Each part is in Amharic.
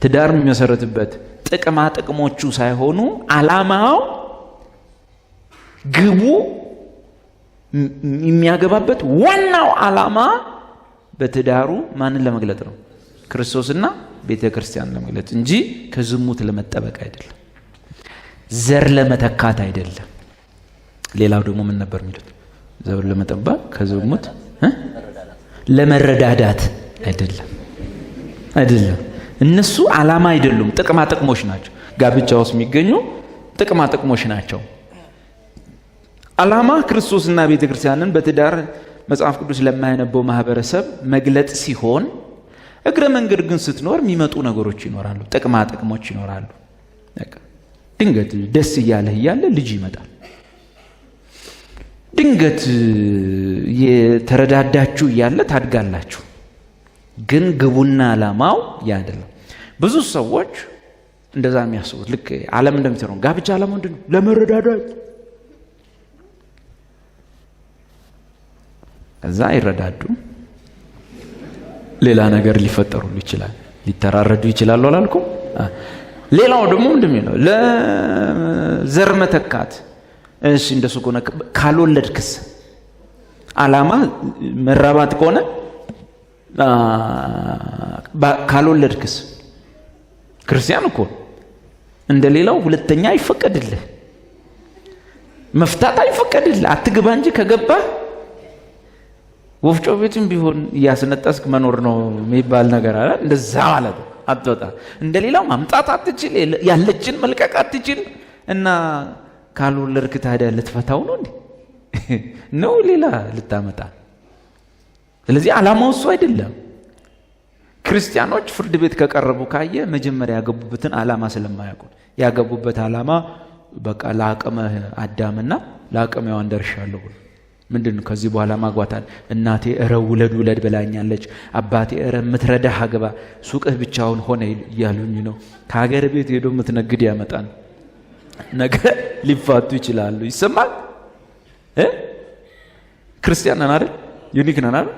ትዳር የሚመሰረትበት ጥቅማ ጥቅሞቹ ሳይሆኑ ዓላማው፣ ግቡ፣ የሚያገባበት ዋናው ዓላማ በትዳሩ ማንን ለመግለጥ ነው? ክርስቶስና ቤተ ክርስቲያን ለመግለጥ እንጂ ከዝሙት ለመጠበቅ አይደለም፣ ዘር ለመተካት አይደለም። ሌላው ደግሞ ምን ነበር የሚሉት? ዘር ለመጠበቅ፣ ከዝሙት ለመረዳዳት አይደለም፣ አይደለም። እነሱ ዓላማ አይደሉም፣ ጥቅማ ጥቅሞች ናቸው። ጋብቻ ውስጥ የሚገኙ ጥቅማ ጥቅሞች ናቸው። ዓላማ ክርስቶስና ቤተ ክርስቲያንን በትዳር መጽሐፍ ቅዱስ ለማያነበው ማህበረሰብ መግለጥ ሲሆን፣ እግረ መንገድ ግን ስትኖር የሚመጡ ነገሮች ይኖራሉ፣ ጥቅማ ጥቅሞች ይኖራሉ። ድንገት ደስ እያለህ እያለ ልጅ ይመጣል። ድንገት የተረዳዳችሁ እያለ ታድጋላችሁ። ግን ግቡና ዓላማው ያ አይደለም። ብዙ ሰዎች እንደዛ የሚያስቡት ልክ ዓለም እንደሚሰራው ጋብቻ ዓላማው ምንድን ነው? ለመረዳዳት። ከዛ አይረዳዱ፣ ሌላ ነገር ሊፈጠሩ ይችላል፣ ሊተራረዱ ይችላሉ አላልኩም? ሌላው ደግሞ ምንድን ነው? ለዘር መተካት። እሺ፣ እንደሱ ከሆነ ካልወለድክስ? ዓላማ መራባት ከሆነ ካልወለድክስ? ክርስቲያን እኮ እንደ ሌላው ሁለተኛ አይፈቀድልህ፣ መፍታት አይፈቀድልህ። አትግባ እንጂ ከገባህ ወፍጮ ቤትም ቢሆን እያስነጠስክ መኖር ነው የሚባል ነገር አለ። እንደዛ ማለት ነው። አትወጣ፣ እንደ ሌላው ማምጣት አትችል፣ ያለችን መልቀቅ አትችል። እና ካልወለድክ ታዲያ ልትፈታው ነው እንዴ? ነው ሌላ ልታመጣ? ስለዚህ ዓላማው እሱ አይደለም። ክርስቲያኖች ፍርድ ቤት ከቀረቡ ካየ መጀመሪያ ያገቡበትን ዓላማ ስለማያውቁ፣ ያገቡበት ዓላማ በቃ ለአቅመ አዳምና ለአቅመ ሔዋን ደርሻለሁ ብሎ ምንድን ነው ከዚህ በኋላ ማግባታል። እናቴ እረ ውለድ ውለድ ብላኛለች፣ አባቴ እረ ምትረዳህ አግባ፣ ሱቅህ ብቻውን ሆነ እያሉኝ ነው። ከሀገር ቤት ሄዶ ምትነግድ ያመጣል። ነገ ሊፋቱ ይችላሉ። ይሰማል እ ክርስቲያን ነን አይደል? Unique ነን አይደል?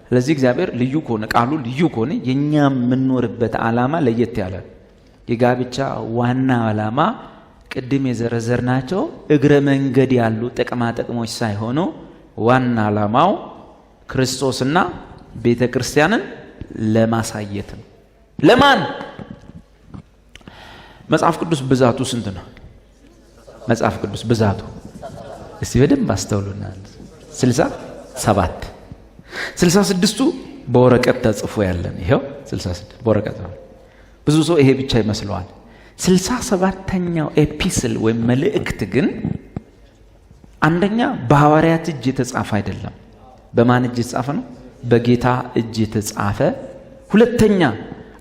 ስለዚህ እግዚአብሔር ልዩ ከሆነ፣ ቃሉ ልዩ ከሆነ፣ የኛ የምንኖርበት ዓላማ ለየት ያለ። የጋብቻ ዋና ዓላማ ቅድም የዘረዘርናቸው እግረ መንገድ ያሉ ጥቅማ ጥቅሞች ሳይሆኑ ዋና ዓላማው ክርስቶስና ቤተ ክርስቲያንን ለማሳየት ነው። ለማን? መጽሐፍ ቅዱስ ብዛቱ ስንት ነው? መጽሐፍ ቅዱስ ብዛቱ እስቲ በደንብ አስተውሉና 67። 66ቱ በወረቀት ተጽፎ ያለን ይኸው 66 በወረቀት። ብዙ ሰው ይሄ ብቻ ይመስለዋል። 67ኛው epistle ወይም መልእክት ግን አንደኛ በሐዋርያት እጅ የተጻፈ አይደለም። በማን እጅ የተጻፈ ነው? በጌታ እጅ የተጻፈ። ሁለተኛ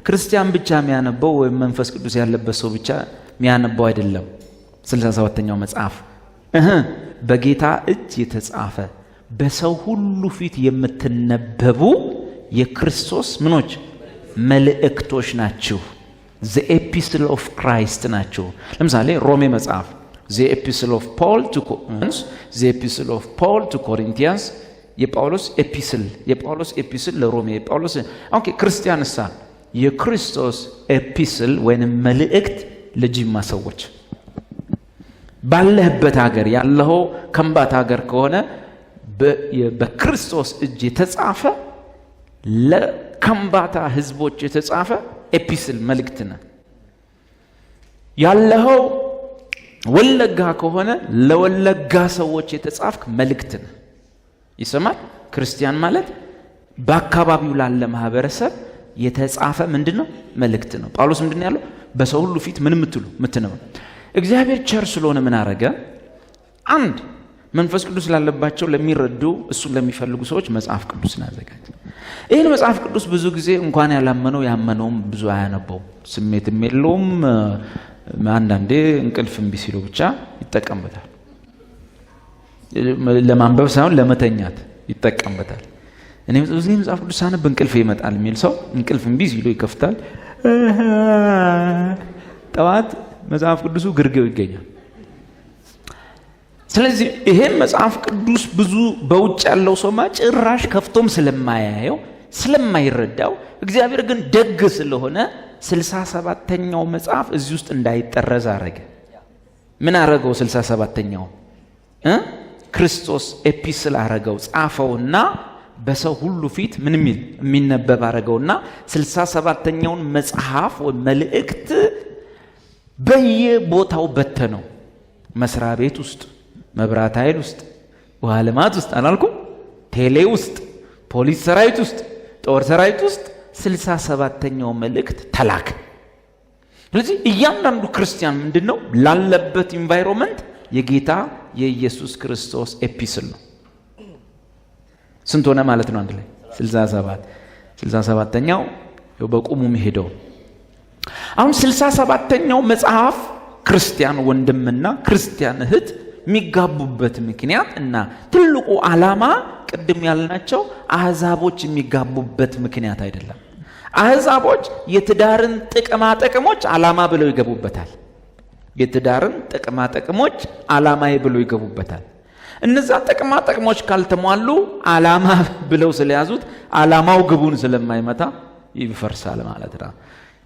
ክርስቲያን ብቻ የሚያነበው ወይም መንፈስ ቅዱስ ያለበት ሰው ብቻ የሚያነበው አይደለም። 67ኛው መጽሐፍ በጌታ እጅ የተጻፈ፣ በሰው ሁሉ ፊት የምትነበቡ የክርስቶስ ምኖች መልእክቶች ናችሁ። The epistle of Christ ናቸው። ለምሳሌ ሮሜ መጽሐፍ the epistle of Paul to Corinthians፣ የጳውሎስ epistle፣ የጳውሎስ epistle ለሮሜ፣ የጳውሎስ። Okay፣ ክርስቲያን ሳ የክርስቶስ epistle ወይንም መልእክት ለጂማ ሰዎች፣ ባለህበት ሀገር ያለኸው ከምባታ ሀገር ከሆነ በክርስቶስ እጅ የተጻፈ ለከምባታ ህዝቦች የተጻፈ epistle መልእክት ነው። ያለኸው ወለጋ ከሆነ ለወለጋ ሰዎች የተጻፍክ መልእክት ነህ። ይሰማል። ክርስቲያን ማለት በአካባቢው ላለ ማህበረሰብ የተጻፈ ምንድን ነው? መልእክት ነው። ጳውሎስ ምንድን ነው ያለው? በሰው ሁሉ ፊት ምን የምትሉ ምትነበው። እግዚአብሔር ቸር ስለሆነ ምን አረገ? አንድ መንፈስ ቅዱስ ላለባቸው፣ ለሚረዱ፣ እሱን ለሚፈልጉ ሰዎች መጽሐፍ ቅዱስን አዘጋጀ። ይህን መጽሐፍ ቅዱስ ብዙ ጊዜ እንኳን ያላመነው ያመነውም ብዙ አያነበውም፣ ስሜትም የለውም። አንዳንዴ እንቅልፍ እምቢ ሲለው ብቻ ይጠቀምበታል። ለማንበብ ሳይሆን ለመተኛት ይጠቀምበታል። እኔ ብዙ ጊዜ መጽሐፍ ቅዱስ ሳነብ እንቅልፍ ይመጣል የሚል ሰው እንቅልፍ እምቢ ሲለው ይከፍታል። ጠዋት መጽሐፍ ቅዱሱ ግርጌው ይገኛል። ስለዚህ ይሄን መጽሐፍ ቅዱስ ብዙ በውጭ ያለው ሰውማ ጭራሽ ከፍቶም ስለማያየው ስለማይረዳው፣ እግዚአብሔር ግን ደግ ስለሆነ 67ኛው መጽሐፍ እዚህ ውስጥ እንዳይጠረዝ አረገ። ምን አረገው? 67ኛው ክርስቶስ epistle አረገው፣ ጻፈውና በሰው ሁሉ ፊት ምን የሚል የሚነበብ አረገውና 67ኛውን መጽሐፍ ወይም መልእክት በየቦታው በተነው። መስሪያ ቤት ውስጥ፣ መብራት ኃይል ውስጥ፣ ውሃ ልማት ውስጥ አላልኩም? ቴሌ ውስጥ፣ ፖሊስ ሰራዊት ውስጥ፣ ጦር ሰራዊት ውስጥ 67ኛው መልእክት ተላከ። ስለዚህ እያንዳንዱ ክርስቲያን ምንድን ነው ላለበት environment የጌታ የኢየሱስ ክርስቶስ epistle ነው። ስንት ሆነ ማለት ነው? አንድ ላይ 67። 67ኛው በቁሙ ሄደው። አሁን 67ኛው መጽሐፍ ክርስቲያን ወንድምና ክርስቲያን እህት የሚጋቡበት ምክንያት እና ትልቁ ዓላማ ቅድም ያልናቸው አሕዛቦች የሚጋቡበት ምክንያት አይደለም። አሕዛቦች የትዳርን ጥቅማ ጥቅሞች ዓላማ ብለው ይገቡበታል። የትዳርን ጥቅማ ጥቅሞች ዓላማዬ ብለው ይገቡበታል። እነዛ ጥቅማ ጥቅሞች ካልተሟሉ ዓላማ ብለው ስለያዙት ዓላማው ግቡን ስለማይመታ ይፈርሳል ማለት ነው።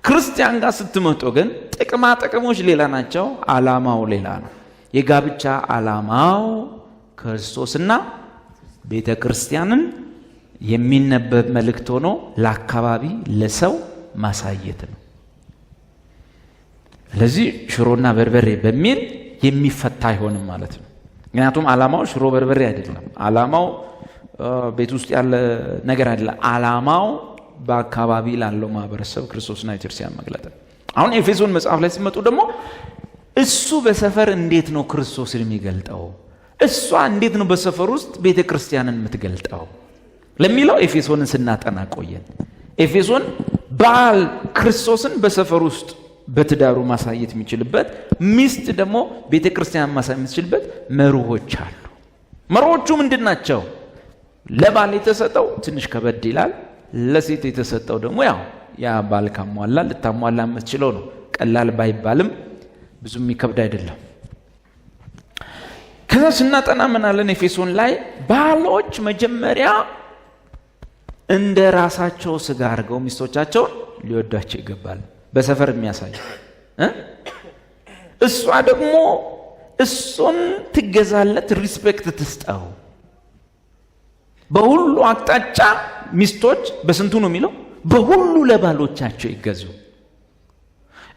ክርስቲያን ጋር ስትመጡ ግን ጥቅማ ጥቅሞች ሌላ ናቸው፣ ዓላማው ሌላ ነው። የጋብቻ ዓላማው ክርስቶስና ቤተ ክርስቲያንን የሚነበብ መልእክት ሆኖ ለአካባቢ ለሰው ማሳየት ነው። ስለዚህ ሽሮና በርበሬ በሚል የሚፈታ አይሆንም ማለት ነው። ምክንያቱም ዓላማው ሽሮ በርበሬ አይደለም። ዓላማው ቤት ውስጥ ያለ ነገር አይደለም። ዓላማው በአካባቢ ላለው ማህበረሰብ ክርስቶስና ቤተክርስቲያን መግለጥ ነው። አሁን ኤፌሶን መጽሐፍ ላይ ሲመጡ ደግሞ እሱ በሰፈር እንዴት ነው ክርስቶስን የሚገልጠው፣ እሷ እንዴት ነው በሰፈር ውስጥ ቤተ ክርስቲያንን የምትገልጠው ለሚለው ኤፌሶንን ስናጠና ቆየን። ኤፌሶን ባል ክርስቶስን በሰፈር ውስጥ በትዳሩ ማሳየት የሚችልበት፣ ሚስት ደግሞ ቤተ ክርስቲያን ማሳየት የምትችልበት መርሆች አሉ። መርሆቹ ምንድን ናቸው? ለባል የተሰጠው ትንሽ ከበድ ይላል። ለሴት የተሰጠው ደግሞ ያው ያ ባል ካሟላ ልታሟላ የምትችለው ነው። ቀላል ባይባልም ብዙ የሚከብድ አይደለም። ከዛ ስናጠና ምን አለን? ኤፌሶን ላይ ባሎች መጀመሪያ እንደ ራሳቸው ስጋ አድርገው ሚስቶቻቸውን ሊወዷቸው ይገባል። በሰፈር የሚያሳይ እሷ ደግሞ እሱን ትገዛለት፣ respect ትስጠው። በሁሉ አቅጣጫ ሚስቶች በስንቱ ነው የሚለው? በሁሉ ለባሎቻቸው ይገዙ።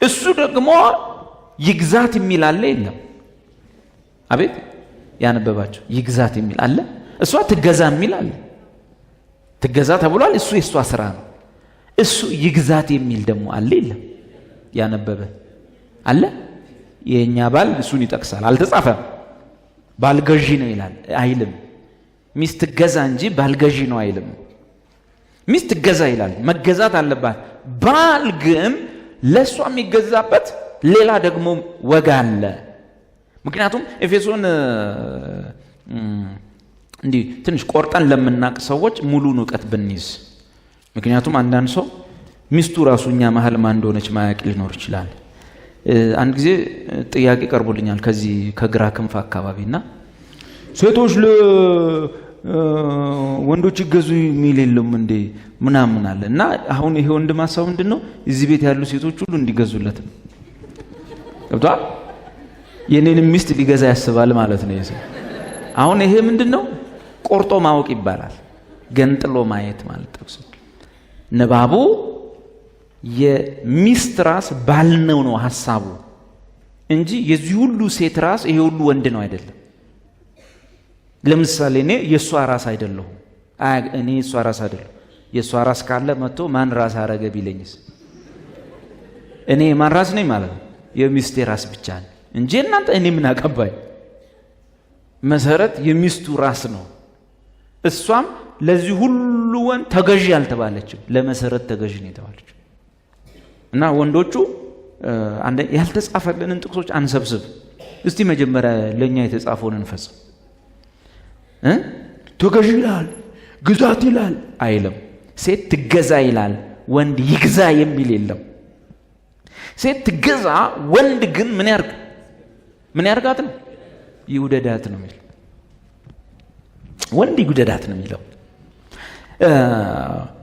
እሱ ደግሞ ይግዛት የሚል አለ የለም? አቤት ያነበባቸው ይግዛት የሚል አለ። እሷ ትገዛ የሚል አለ። ትገዛ ተብሏል። እሱ የእሷ ስራ ነው። እሱ ይግዛት የሚል ደግሞ አለ የለም? ያነበበ አለ? የእኛ ባል እሱን ይጠቅሳል። አልተጻፈም። ባል ገዢ ነው ይላል አይልም። ሚስት ትገዛ እንጂ ባል ገዢ ነው አይልም። ሚስት ትገዛ ይላል፣ መገዛት አለባት። ባል ግን ለእሷ የሚገዛበት ሌላ ደግሞ ወግ አለ። ምክንያቱም ኤፌሶን እንዲህ ትንሽ ቆርጠን ለምናቅ ሰዎች ሙሉን እውቀት ብንይዝ፣ ምክንያቱም አንዳንድ ሰው ሚስቱ ራሱ እኛ መሀል ማን እንደሆነች ማያቅ ሊኖር ይችላል። አንድ ጊዜ ጥያቄ ቀርቦልኛል ከዚህ ከግራ ክንፍ አካባቢ እና ሴቶች ለወንዶች ይገዙ የሚል የለም እንዴ ምናምን አለ። እና አሁን ይሄ ወንድም ሀሳቡ ምንድን ነው? እዚህ ቤት ያሉ ሴቶች ሁሉ እንዲገዙለት ነው። ገብቶሃል? የኔንም ሚስት ሊገዛ ያስባል ማለት ነው የሰው። አሁን ይሄ ምንድን ነው? ቆርጦ ማወቅ ይባላል። ገንጥሎ ማየት ማለት ጥቅሱ ንባቡ የሚስት ራስ ባል ነው ነው ሀሳቡ እንጂ የዚህ ሁሉ ሴት ራስ ይሄ ሁሉ ወንድ ነው አይደለም። ለምሳሌ እኔ የእሷ ራስ አይደለሁም። እኔ የእሷ ራስ አይደለሁም። የእሷ ራስ ካለ መጥቶ ማን ራስ አረገ ቢለኝስ እኔ ማን ራስ ነኝ ማለት ነው? የሚስቴ ራስ ብቻ ነኝ እንጂ እናንተ እኔ ምን አገባኝ? መሰረት የሚስቱ ራስ ነው። እሷም ለዚህ ሁሉ ወንድ ተገዢ አልተባለችም፣ ለመሰረት ተገዢ ነው የተባለችው። እና ወንዶቹ ያልተጻፈልንን ጥቅሶች አንሰብስብ። እስቲ መጀመሪያ ለእኛ የተጻፈውን እንፈጽም። ተገዢ ይላል፣ ግዛት ይላል አይልም። ሴት ትገዛ ይላል፣ ወንድ ይግዛ የሚል የለም። ሴት ትገዛ፣ ወንድ ግን ምን ያርግ? ምን ያርጋት ነው? ይውደዳት ነው የሚለው። ወንድ ይውደዳት ነው የሚለው።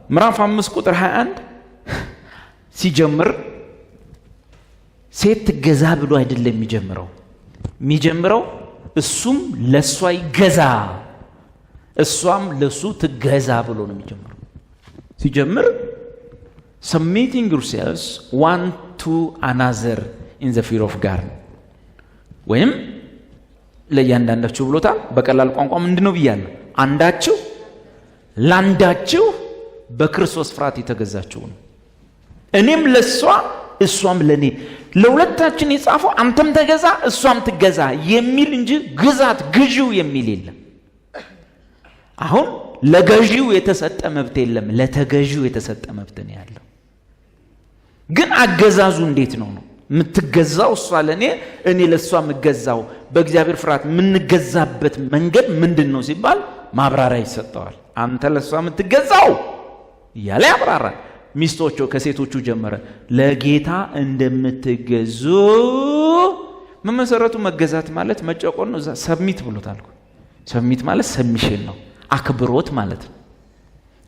ምዕራፍ 5 ቁጥር 21 ሲጀምር ሴት ትገዛ ብሎ አይደለም የሚጀምረው። የሚጀምረው እሱም ለእሷ ይገዛ እሷም ለሱ ትገዛ ብሎ ነው የሚጀምረው። ሲጀምር submitting yourselves one to another in the fear of God ወይም ለእያንዳንዳችሁ ብሎታል። በቀላል ቋንቋ ምንድን ነው ብያለሁ? አንዳችሁ ለአንዳችሁ በክርስቶስ ፍርሃት የተገዛችሁ ነው። እኔም ለእሷ እሷም ለእኔ፣ ለሁለታችን የጻፈው አንተም ተገዛ እሷም ትገዛ የሚል እንጂ ግዛት ግዢው የሚል የለም። አሁን ለገዢው የተሰጠ መብት የለም፣ ለተገዢው የተሰጠ መብት ነው ያለው። ግን አገዛዙ እንዴት ነው ነው የምትገዛው? እሷ ለእኔ፣ እኔ ለእሷ የምገዛው በእግዚአብሔር ፍርሃት የምንገዛበት መንገድ ምንድን ነው ሲባል ማብራሪያ ይሰጠዋል። አንተ ለእሷ የምትገዛው እያለ ያብራራል። ሚስቶቹ ከሴቶቹ ጀመረ። ለጌታ እንደምትገዙ። መመሰረቱ መገዛት ማለት መጨቆን ነው። Submit ብሎታል። Submit ማለት submission ነው፣ አክብሮት ማለት ነው።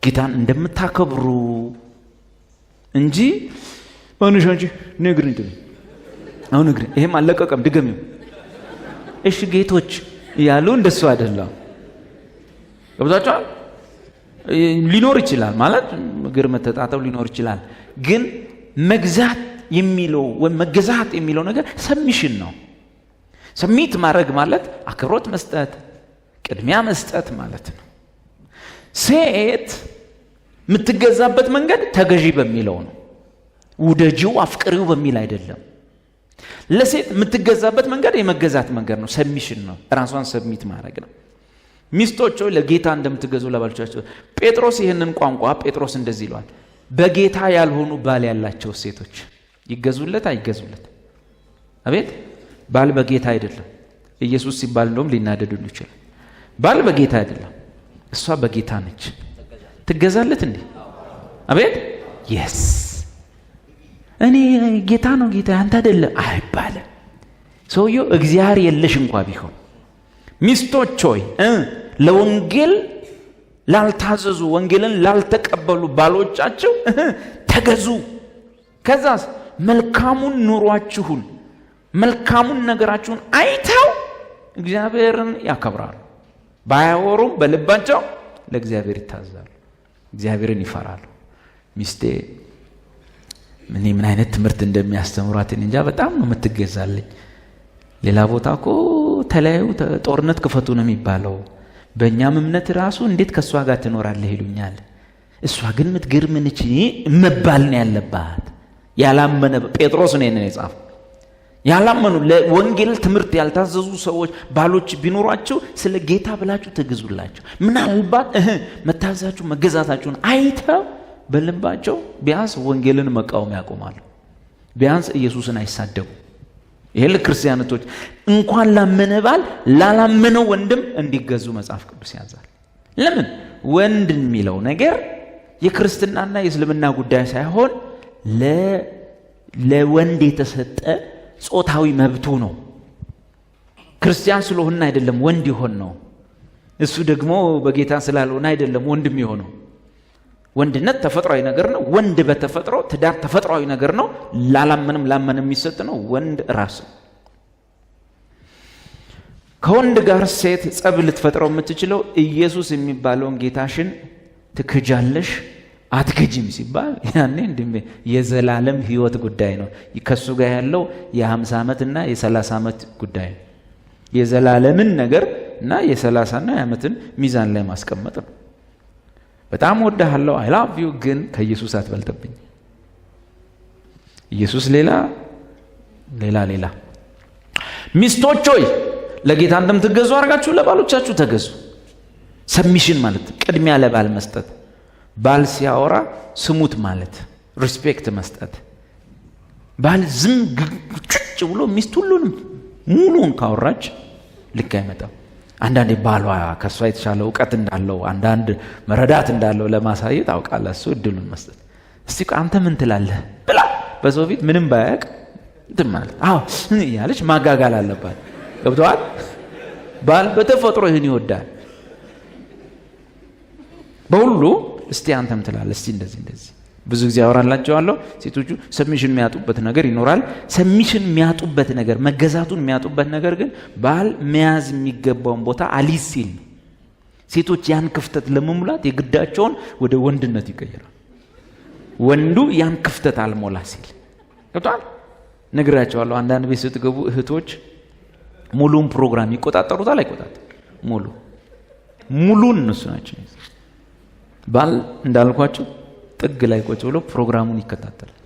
ጌታን እንደምታከብሩ እንጂ ማንሽ አንቺ ንግሪኝ ትበይ አሁን እግሬ ይሄም አልለቀቀም፣ ድገሚው። እሺ ጌቶች እያሉ እንደሱ አይደለም። ገብቷቸዋል። ሊኖር ይችላል ማለት እግር መተጣጠብ ሊኖር ይችላል። ግን መግዛት የሚለው ወይም መገዛት የሚለው ነገር submission ነው። Submit ማድረግ ማለት አክብሮት መስጠት፣ ቅድሚያ መስጠት ማለት ነው። ሴት የምትገዛበት መንገድ ተገዢ በሚለው ነው። ውደጂው አፍቅሪው በሚል አይደለም። ለሴት የምትገዛበት መንገድ የመገዛት መንገድ ነው፣ submission ነው። ራሷን submit ማድረግ ነው። ሚስቶች ሆይ ለጌታ እንደምትገዙ ለባሎቻችሁ። ጴጥሮስ ይህንን ቋንቋ ጴጥሮስ እንደዚህ ይለዋል። በጌታ ያልሆኑ ባል ያላቸው ሴቶች ይገዙለት አይገዙለት? አቤት፣ ባል በጌታ አይደለም። ኢየሱስ ሲባል እንደውም ሊናደዱ ይችላል። ባል በጌታ አይደለም፣ እሷ በጌታ ነች። ትገዛለት እንዴ? አቤት፣ yes፣ እኔ ጌታ ነው ጌታ አንተ አይደለም አይባልም። ሰውየው እግዚአብሔር የለሽ እንኳ ቢሆን። ሚስቶች ሆይ ለወንጌል ላልታዘዙ፣ ወንጌልን ላልተቀበሉ ባሎቻችሁ ተገዙ። ከዛስ መልካሙን ኑሯችሁን፣ መልካሙን ነገራችሁን አይተው እግዚአብሔርን ያከብራሉ። ባያወሩም በልባቸው ለእግዚአብሔር ይታዘዛሉ፣ እግዚአብሔርን ይፈራሉ። ሚስቴ እኔ ምን አይነት ትምህርት እንደሚያስተምሯት እንጃ፣ በጣም ነው የምትገዛልኝ። ሌላ ቦታ እኮ ተለያዩ፣ ጦርነት ክፈቱ ነው የሚባለው። በእኛም እምነት ራሱ እንዴት ከእሷ ጋር ትኖራለህ ይሉኛል። እሷ ግን ምትገርም ነች መባል ነው ያለባት። ያላመነ፣ ጴጥሮስ ነው ይሄንን የጻፈው። ያላመኑ፣ ለወንጌል ትምህርት ያልታዘዙ ሰዎች ባሎች ቢኖሯቸው ስለ ጌታ ብላችሁ ተገዙላቸው። ምናልባት መታዘዛችሁ መገዛታችሁን አይተው በልባቸው ቢያንስ ወንጌልን መቃወም ያቆማሉ። ቢያንስ ኢየሱስን አይሳደቡ። ይሄ ለክርስቲያኖች እንኳን ላመነ ባል ላላመነው ወንድም እንዲገዙ መጽሐፍ ቅዱስ ያዛል። ለምን? ወንድ የሚለው ነገር የክርስትናና የእስልምና ጉዳይ ሳይሆን ለወንድ የተሰጠ ጾታዊ መብቱ ነው። ክርስቲያን ስለሆነ አይደለም ወንድ የሆነው። እሱ ደግሞ በጌታ ስላልሆነ አይደለም ወንድም የሆነው። ወንድነት ተፈጥሯዊ ነገር ነው። ወንድ በተፈጥሮ፣ ትዳር ተፈጥሯዊ ነገር ነው። ላላመንም ላመንም የሚሰጥ ነው። ወንድ ራሱ ከወንድ ጋር ሴት ጸብ ልትፈጥረው የምትችለው ኢየሱስ የሚባለውን ጌታሽን ትክጃለሽ አትክጂም ሲባል ያኔ እንዲህ የዘላለም ሕይወት ጉዳይ ነው። ከእሱ ጋር ያለው የ50 ዓመት እና የ30 ዓመት ጉዳይ ነው። የዘላለምን ነገር እና የ30 እና የዓመትን ሚዛን ላይ ማስቀመጥ ነው። በጣም ወድሃለሁ፣ I love you፣ ግን ከኢየሱስ አትበልጥብኝ። ኢየሱስ ሌላ ሌላ ሌላ። ሚስቶች ሆይ ለጌታ እንደምትገዙ አድርጋችሁ ለባሎቻችሁ ተገዙ። Submission ማለት ቅድሚያ ለባል መስጠት፣ ባል ሲያወራ ስሙት ማለት፣ respect መስጠት። ባል ዝም ጭጭ ብሎ ሚስት ሁሉንም ሙሉውን ካወራች ልክ አይመጣም። አንዳንዴ ባሏ ከእሷ የተሻለ እውቀት እንዳለው፣ አንዳንድ መረዳት እንዳለው ለማሳየት አውቃለሁ እሱ እድሉን መስጠት። እስቲ አንተ ምን ትላለህ ብላ በሰው ፊት ምንም ባያውቅ እንትን ማለት፣ አዎ እያለች ማጋጋል አለባት። ገብተዋል። ባል በተፈጥሮ ይህን ይወዳል። በሁሉ እስቲ አንተም ትላለህ፣ እስቲ እንደዚህ እንደዚህ። ብዙ ጊዜ አወራላቸዋለሁ። ሴቶቹ submission የሚያጡበት ነገር ይኖራል። Submission የሚያጡበት ነገር፣ መገዛቱን የሚያጡበት ነገር ግን ባል መያዝ የሚገባውን ቦታ አሊዝ ሲል ነው። ሴቶች ያን ክፍተት ለመሙላት የግዳቸውን ወደ ወንድነት ይቀይራል። ወንዱ ያን ክፍተት አልሞላ ሲል ገብቶሃል። ነግራቸዋለሁ። አንዳንድ ቤት ስትገቡ እህቶች ሙሉን ፕሮግራም ይቆጣጠሩታል። አይቆጣጠሩ ሙሉን እነሱ ናቸው። ባል እንዳልኳቸው ጥግ ላይ ቁጭ ብሎ ፕሮግራሙን ይከታተላል።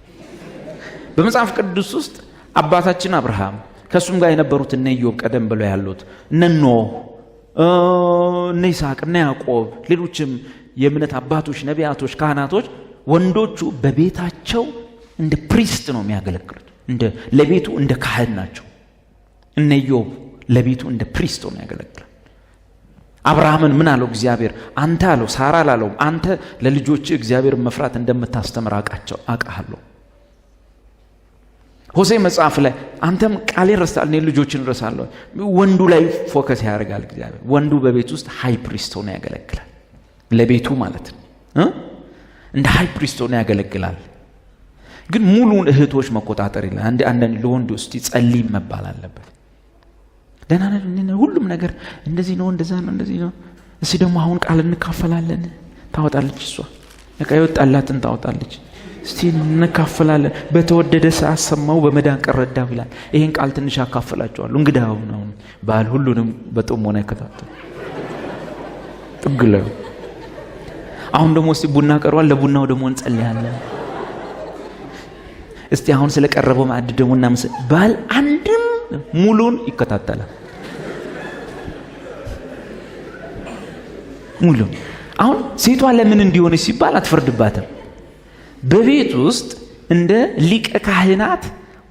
በመጽሐፍ ቅዱስ ውስጥ አባታችን አብርሃም፣ ከእሱም ጋር የነበሩት እነ ኢዮብ፣ ቀደም ብለው ያሉት እነ ኖህ፣ እነ ይስሐቅ፣ እነ ያዕቆብ፣ ሌሎችም የእምነት አባቶች፣ ነቢያቶች፣ ካህናቶች፣ ወንዶቹ በቤታቸው እንደ priest ነው የሚያገለግሉት። እንደ ለቤቱ እንደ ካህን ናቸው። እነ ኢዮብ ለቤቱ እንደ priest ነው ያገለግላል። አብርሃምን ምን አለው እግዚአብሔር? አንተ አለው፣ ሳራ አላለውም። አንተ ለልጆች እግዚአብሔር መፍራት እንደምታስተምር አውቃቸው አውቃለሁ። ሆሴ መጽሐፍ ላይ አንተም ቃሌን ረስተሃል፣ እኔ ልጆችን እረሳለሁ። ወንዱ ላይ focus ያደርጋል እግዚአብሔር። ወንዱ በቤት ውስጥ high priest ሆኖ ያገለግላል። ለቤቱ ማለት ነው፣ እንደ high priest ሆኖ ያገለግላል። ግን ሙሉውን እህቶች መቆጣጠር የለ። አንዳንድ ለወንዱ እስቲ ጸልይ መባል አለበት። ደህና ነን፣ ሁሉም ነገር እንደዚህ ነው፣ እንደዛ ነው፣ እንደዚህ ነው። እስቲ ደግሞ አሁን ቃል እንካፈላለን። ታወጣለች፣ እሷ በቃ የወጣላትን ታወጣለች። እስቲ እንካፈላለን። በተወደደ ሰዓት ሰማው፣ በመዳን ቀን ረዳሁ ይላል። ይሄን ቃል ትንሽ አካፍላቸዋለሁ። እንግዳ ነው፣ ባል ሁሉንም በጥሞና ይከታተል ጥግ ላይ። አሁን ደግሞ እስቲ ቡና ቀርቧል፣ ለቡናው ደግሞ እንጸልያለን። እስቲ አሁን ስለቀረበው ማዕድ ደግሞ እናመሰ ባል አንድም ሙሉን ይከታተላል። ሙሉ አሁን ሴቷ ለምን እንዲሆነች ሲባል አትፈርድባትም። በቤት ውስጥ እንደ ሊቀ ካህናት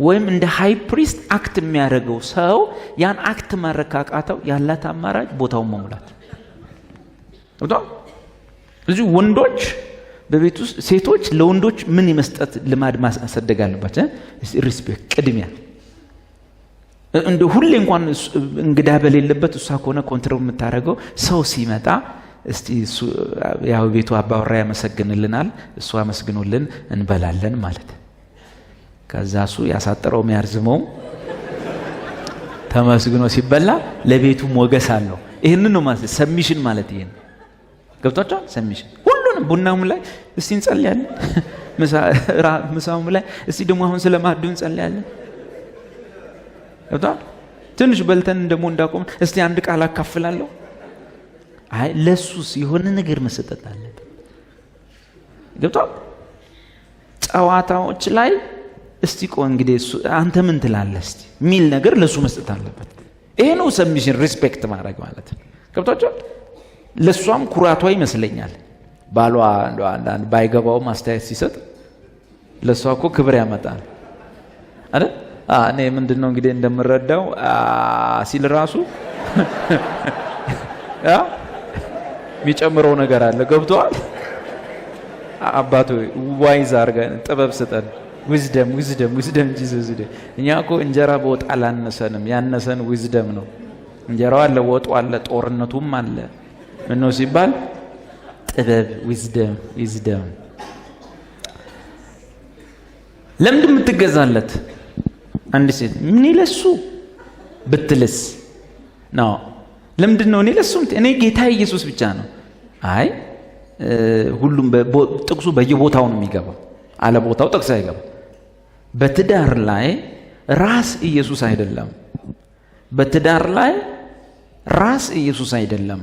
ወይም እንደ high priest act የሚያደርገው ሰው ያን act ማድረግ ካቃተው ያላት አማራጭ ቦታውን መሙላት። ስለዚህ ወንዶች በቤት ውስጥ፣ ሴቶች ለወንዶች ምን የመስጠት ልማድ ማሳደግ አለባቸው? Respect፣ ቅድሚያ። እንደ ሁሌ እንኳን እንግዳ በሌለበት እሷ ከሆነ control የምታደርገው፣ ሰው ሲመጣ እስቲ እሱ ያው ቤቱ አባወራ ያመሰግንልናል፣ እሱ አመስግኖልን እንበላለን ማለት። ከዛ እሱ ያሳጠረው የሚያርዝመው ተመስግኖ ሲበላ ለቤቱ ሞገስ አለው። ይህንን ነው ማለት submission ማለት። ይሄን ገብቷቸዋል። Submission ሁሉንም፣ ቡናውም ላይ እስቲ እንጸልያለን፣ ምሳውም ላይ እስቲ ደግሞ አሁን ስለ ማዕዱ እንጸልያለን። ገብቷል። ትንሽ በልተን ደግሞ እንዳቆምን እስቲ አንድ ቃል አካፍላለሁ። አይ ለሱስ የሆነ ነገር መሰጠት አለበት። ገብቷል። ጨዋታዎች ላይ እስቲ ቆይ እንግዲህ እሱ አንተ ምን ትላለህ እስቲ የሚል ነገር ለሱ መስጠት አለበት። ይሄ ነው submission፣ respect ማድረግ ማለት ነው። ገብቷቸዋል። ለእሷም ኩራቷ ይመስለኛል። ባሏ እንደው አንዳንድ ባይገባውም አስተያየት ሲሰጥ ለእሷ እኮ ክብር ያመጣል አይደል? እኔ ምንድን ነው እንግዲህ እንደምረዳው ሲል ራሱ የሚጨምረው ነገር አለ። ገብቶሃል? አባቶ wise አድርገን ጥበብ ስጠን። Wisdom, wisdom, wisdom, Jesus። እኛ እኮ እንጀራ በወጥ አላነሰንም። ያነሰን wisdom ነው። እንጀራው አለ፣ ወጡ አለ፣ ጦርነቱም አለ። ምነው ሲባል ጥበብ፣ wisdom, wisdom። ለምንድን የምትገዛለት? አንድ ሴት እኔ ለሱ ብትልስ ነው። ለምንድን ነው እኔ ለሱ? እኔ ጌታ ኢየሱስ ብቻ ነው። አይ ሁሉም ጥቅሱ በየቦታው ነው የሚገባው። አለ ቦታው ጥቅስ አይገባም። በትዳር ላይ ራስ ኢየሱስ አይደለም። በትዳር ላይ ራስ ኢየሱስ አይደለም።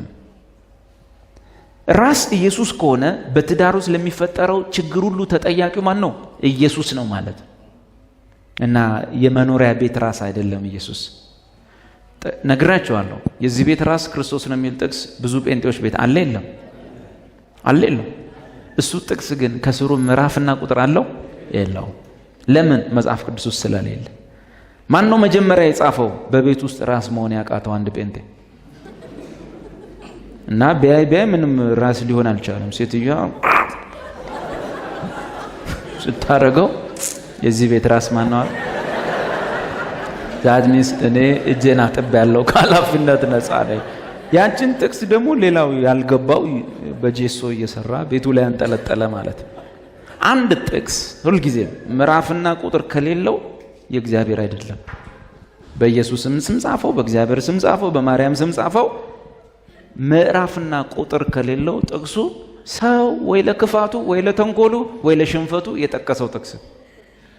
ራስ ኢየሱስ ከሆነ በትዳር ውስጥ ለሚፈጠረው ችግር ሁሉ ተጠያቂው ማን ነው? ኢየሱስ ነው ማለት። እና የመኖሪያ ቤት ራስ አይደለም ኢየሱስ። ነግራቸዋለሁ። የዚህ ቤት ራስ ክርስቶስ ነው የሚል ጥቅስ ብዙ ጴንጤዎች ቤት አለ የለም? አለ የለም? እሱ ጥቅስ ግን ከስሩ ምዕራፍና ቁጥር አለው የለውም? ለምን? መጽሐፍ ቅዱስ ውስጥ ስለሌለ። ማን ነው መጀመሪያ የጻፈው? በቤት ውስጥ ራስ መሆን ያቃተው አንድ ጴንጤ እና ቢያይ ቢያይ ምንም ራስ ሊሆን አልቻለም። ሴትዮዋ ስታረገው የዚህ ቤት ራስ ማን ነው? That means እኔ እጄን አጥብ ያለው ከኃላፊነት ነፃ ነኝ። ያንቺን ጥቅስ ደግሞ ሌላው ያልገባው በጄሶ እየሰራ ቤቱ ላይ አንጠለጠለ ማለት ነው። አንድ ጥቅስ ሁልጊዜ ምዕራፍና ቁጥር ከሌለው የእግዚአብሔር አይደለም። በኢየሱስም ስም ጻፈው፣ በእግዚአብሔር ስም ጻፈው፣ በማርያም ስም ጻፈው። ምዕራፍና ቁጥር ከሌለው ጥቅሱ ሰው ወይ ለክፋቱ ወይ ለተንኮሉ ወይ ለሽንፈቱ የጠቀሰው ጥቅስ፣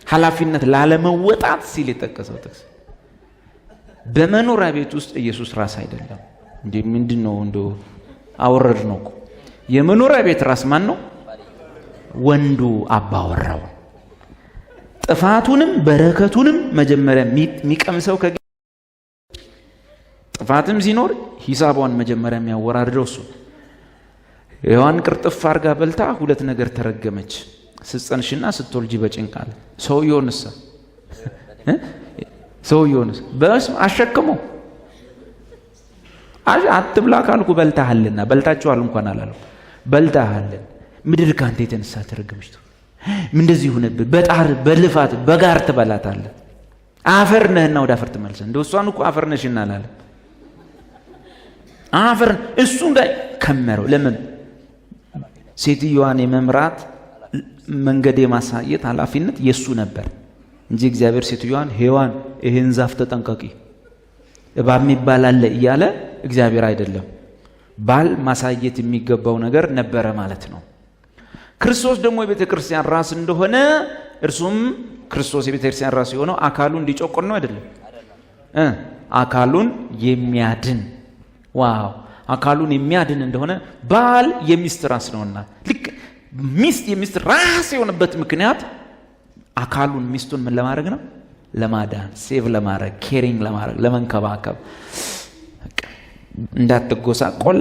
ኃላፊነት ላለመወጣት ሲል የጠቀሰው ጥቅስ። በመኖሪያ ቤት ውስጥ ኢየሱስ ራስ አይደለም። እንዴ ምንድን ነው? እንዶ አወረድ ነው እኮ። የመኖሪያ ቤት ራስ ማን ነው? ወንዱ አባወራው። ጥፋቱንም በረከቱንም መጀመሪያ የሚቀምሰው ጥፋትም ሲኖር ሂሳቧን መጀመሪያ የሚያወራርደው እሱ። ሔዋን ቅርጥፍ አርጋ በልታ ሁለት ነገር ተረገመች። ስትጸንሽና ስትወልጂ በጭንቅ አለ። ሰውየውንሳ ሰውየውንስ በስም አሸክሞ አትብላ ካልኩ በልተሃልና፣ በልታችኋል እንኳን አላለው፣ በልተሃልን ምድር ካንተ የተነሳ ተረገመች። እንደዚህ ይሁንብህ፣ በጣር በልፋት በጋር ትበላታለህ። አፈር ነህና ወደ አፈር ትመልሰህ። እንደው እሷን እኮ አፈር ነሽና አላለም። አፈር እሱ እንዳይ ከመረው። ለምን ሴትዮዋን የመምራት መንገድ የማሳየት ኃላፊነት የእሱ ነበር እንጂ እግዚአብሔር ሴትዮዋን ሔዋን ይህን ዛፍ ተጠንቀቂ እባብ የሚባል አለ እያለ እግዚአብሔር አይደለም። ባል ማሳየት የሚገባው ነገር ነበረ ማለት ነው። ክርስቶስ ደግሞ የቤተ ክርስቲያን ራስ እንደሆነ፣ እርሱም ክርስቶስ የቤተ ክርስቲያን ራስ የሆነው አካሉን እንዲጨቁን ነው አይደለም፣ አካሉን የሚያድን፣ wow፣ አካሉን የሚያድን እንደሆነ ባል የሚስት ራስ ነውና፣ ልክ ሚስት የሚስት ራስ የሆነበት ምክንያት አካሉን ሚስቱን ምን ለማድረግ ነው? ለማዳን፣ save ለማድረግ፣ caring ለማድረግ፣ ለመንከባከብ፣ እንዳትጎሳቆል።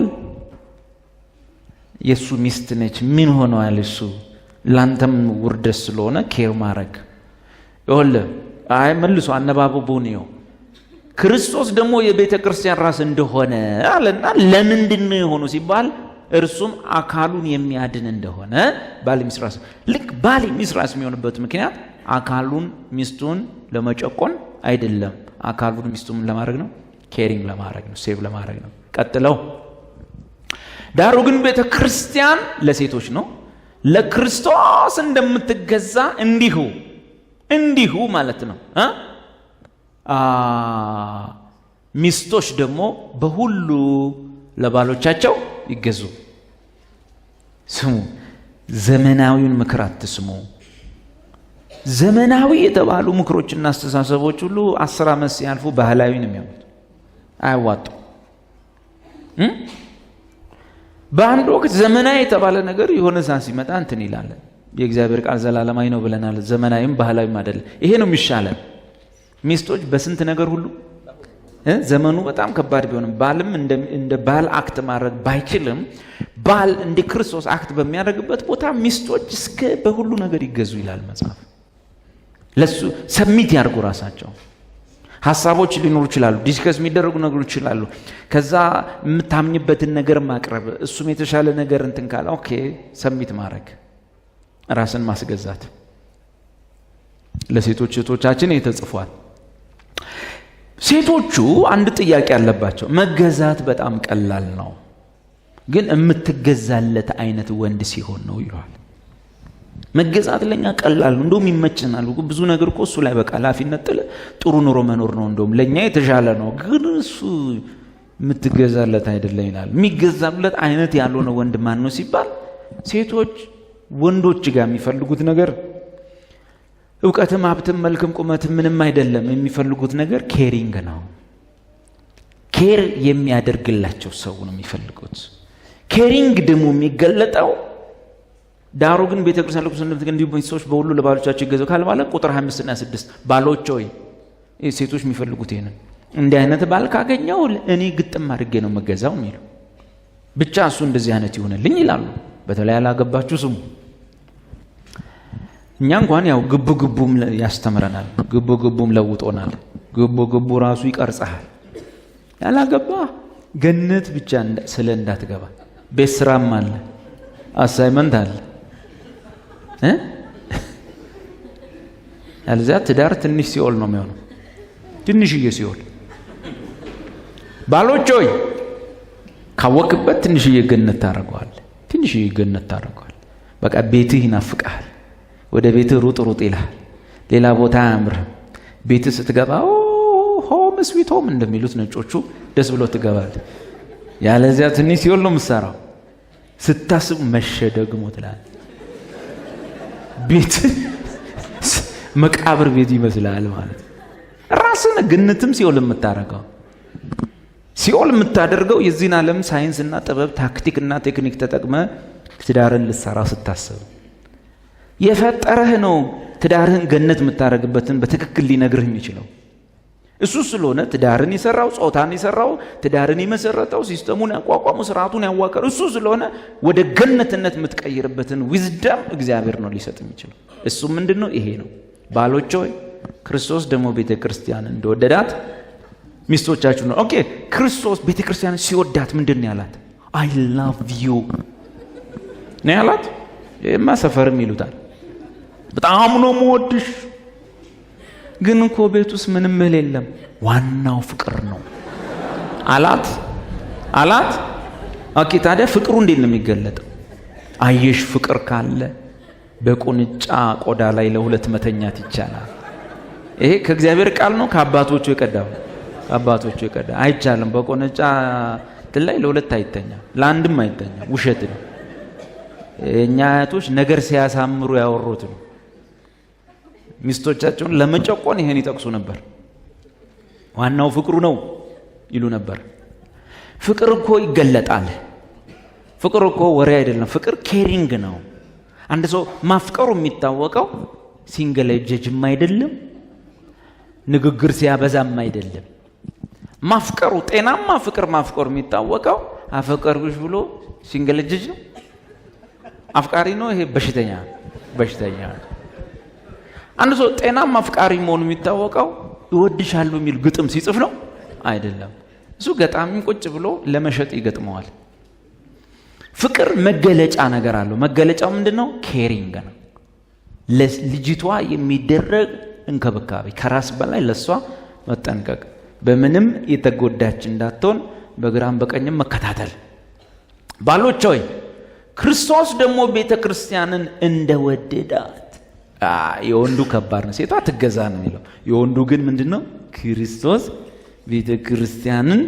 የእሱ ሚስት ነች። ምን ሆነዋል? እሱ ላንተም ውርደት ስለሆነ care ማድረግ። ይኸውልህ፣ አይ መልሶ አነባበቡን ይኸው። ክርስቶስ ደግሞ የቤተ ክርስቲያን ራስ እንደሆነ አለና ለምንድን ነው የሆኑ ሲባል እርሱም አካሉን የሚያድን እንደሆነ ባል የሚስት ራስ፣ ልክ ባል የሚስት ራስ የሚሆንበት ምክንያት አካሉን ሚስቱን ለመጨቆን አይደለም። አካሉን ሚስቱን ለማድረግ ነው፣ caring ለማድረግ ነው፣ save ለማድረግ ነው። ቀጥለው ዳሩ ግን ቤተ ክርስቲያን ለሴቶች ነው፣ ለክርስቶስ እንደምትገዛ እንዲሁ እንዲሁ ማለት ነው። ሚስቶች ደግሞ በሁሉ ለባሎቻቸው ይገዙ። ስሙ፣ ዘመናዊውን ምክር አትስሙ። ዘመናዊ የተባሉ ምክሮችና አስተሳሰቦች ሁሉ 10 ዓመት ሲያልፉ ባህላዊ ነው የሚሆኑት፣ አያዋጡ። በአንድ ወቅት ዘመናዊ የተባለ ነገር የሆነ ሰዓት ሲመጣ እንትን ይላል። የእግዚአብሔር ቃል ዘላለማዊ ነው ብለናል። ዘመናዊም ባህላዊም አይደለም። ይሄ ነው የሚሻለን። ሚስቶች በስንት ነገር ሁሉ ዘመኑ በጣም ከባድ ቢሆንም፣ ባልም እንደ ባል act ማድረግ ባይችልም፣ ባል እንደ ክርስቶስ act በሚያደርግበት ቦታ ሚስቶች እስከ በሁሉ ነገር ይገዙ ይላል መጽሐፍ። ለሱ submit ያድርጉ ራሳቸው። ሀሳቦች ሊኖሩ ይችላሉ፣ discuss የሚደረጉ ነገሮች ይችላሉ። ከዛ የምታምኝበትን ነገር ማቅረብ፣ እሱም የተሻለ ነገር እንትን ካለ okay submit ማድረግ፣ ራስን ማስገዛት ለሴቶች እህቶቻችን ይህ ተጽፏል። ሴቶቹ አንድ ጥያቄ አለባቸው። መገዛት በጣም ቀላል ነው፣ ግን የምትገዛለት አይነት ወንድ ሲሆን ነው ይለዋል። መገዛት ለኛ ቀላል ነው፣ እንደውም ይመችናል። ብዙ ነገር እኮ እሱ ላይ በቃ ኃላፊነት ጥለህ ጥሩ ኑሮ መኖር ነው፣ እንደውም ለእኛ የተሻለ ነው። ግን እሱ የምትገዛለት አይደለም ይላል። የሚገዛለት አይነት ያልሆነ ወንድ ማን ነው ሲባል ሴቶች ወንዶች ጋር የሚፈልጉት ነገር እውቀትም፣ ሀብትም፣ መልክም፣ ቁመትም ምንም አይደለም። የሚፈልጉት ነገር caring ነው። Care የሚያደርግላቸው ሰው ነው የሚፈልጉት። Caring ደግሞ የሚገለጠው ዳሩ ግን ቤተ ክርስቲያን ለክርስቶስ እንደምትገዛ እንዲሁ ሚስቶች በሁሉ ለባሎቻቸው ይገዙ ካለ ማለት ቁጥር 25 እና 6 ባሎች ሆይ፣ ሴቶች የሚፈልጉት ይሄንን፣ እንዲህ አይነት ባል ካገኘው እኔ ግጥም አድርጌ ነው መገዛው የሚሉ፣ ብቻ እሱ እንደዚህ አይነት ይሆንልኝ ይላሉ። በተለይ ያላገባችሁ ስሙ። እኛ እንኳን ያው ግቡ ግቡም ያስተምረናል፣ ግቡ ግቡም ለውጦናል። ግቡ ግቡ ራሱ ይቀርጽሃል። ያላገባ ገነት ብቻ ስለ እንዳትገባ ቤት ስራም አለ፣ assignment አለ። ያለዚያ ትዳር ትንሽ ሲኦል ነው የሚሆነው፣ ትንሽዬ ሲኦል። ባሎች ሆይ ካወቅበት ትንሽዬ ገነት ታደርገዋለህ፣ ትንሽዬ ገነት ታደርገዋለህ። በቃ ቤትህ ይናፍቅሃል። ወደ ቤት ሩጥ ሩጥ ይላል። ሌላ ቦታ አያምርም። ቤት ስትገባ home sweet home እንደሚሉት ነጮቹ ደስ ብሎ ትገባለህ። ያለዚያ ትንሽ ሲኦል ነው የምትሰራው። ስታስብ መሸ ደግሞ ትላለህ። ቤት መቃብር ቤት ይመስላል ማለት ነው። ራስን ገነትም ሲኦል የምታረገው ሲኦል የምታደርገው የዚህን ዓለም ሳይንስና ጥበብ ታክቲክና ቴክኒክ ተጠቅመ ትዳርን ልትሰራ ስታስብ የፈጠረህ ነው ትዳርህን ገነት የምታደርግበትን በትክክል ሊነግርህ የሚችለው እሱ ስለሆነ ትዳርን የሰራው፣ ጾታን የሰራው፣ ትዳርን የመሰረተው፣ system ኡን ያቋቋመው፣ ስርዓቱን ያዋቀረው እሱ ስለሆነ ወደ ገነትነት የምትቀይርበትን wisdom እግዚአብሔር ነው ሊሰጥ የሚችለው። እሱ ምንድነው? ይሄ ነው። ባሎች ሆይ ክርስቶስ ደግሞ ቤተክርስቲያን እንደወደዳት ሚስቶቻችሁ ነው። Okay፣ ክርስቶስ ቤተክርስቲያን ሲወዳት ምንድን ነው ያላት? I love you ነው ያላት። ይሄማ ሰፈርም ይሉታል። በጣም ነው የምወድሽ፣ ግን እኮ ቤት ውስጥ ምንም እህል የለም፣ ዋናው ፍቅር ነው አላት አላት። Okay፣ ታዲያ ፍቅሩ እንዴት ነው የሚገለጠው? አየሽ፣ ፍቅር ካለ በቁንጫ ቆዳ ላይ ለሁለት መተኛት ይቻላል። ይሄ ከእግዚአብሔር ቃል ነው፣ ከአባቶቹ የቀዳው ከአባቶቹ የቀዳ አይቻልም። በቁንጫ እንትን ላይ ለሁለት አይተኛም፣ ለአንድም አይተኛም። ውሸት ነው። የእኛ አያቶች ነገር ሲያሳምሩ ያወሩት ነው። ሚስቶቻቸውን ለመጨቆን ይሄን ይጠቅሱ ነበር። ዋናው ፍቅሩ ነው ይሉ ነበር። ፍቅር እኮ ይገለጣል። ፍቅር እኮ ወሬ አይደለም። ፍቅር caring ነው። አንድ ሰው ማፍቀሩ የሚታወቀው ሲንገለጀጅም አይደለም፣ ንግግር ሲያበዛም አይደለም። ማፍቀሩ ጤናማ ፍቅር ማፍቀሩ የሚታወቀው አፈቀርኩሽ ብሎ ሲንገለጀጅ ነው። አፍቃሪ ነው ይሄ በሽተኛ በሽተኛ። አንድ ሰው ጤናማ አፍቃሪ መሆኑ የሚታወቀው እወድሻለሁ የሚል ግጥም ሲጽፍ ነው አይደለም። እሱ ገጣሚም ቁጭ ብሎ ለመሸጥ ይገጥመዋል። ፍቅር መገለጫ ነገር አለው። መገለጫው ምንድነው? Caring ነው። ለልጅቷ የሚደረግ እንክብካቤ፣ ከራስ በላይ ለሷ መጠንቀቅ፣ በምንም የተጎዳች እንዳትሆን በግራም በቀኝም መከታተል። ባሎች ሆይ ክርስቶስ ደግሞ ቤተክርስቲያንን እንደወደዳት። የወንዱ ከባድ ነው፣ ሴቷ ትገዛ ነው የሚለው። የወንዱ ግን ምንድነው? ክርስቶስ ቤተክርስቲያንን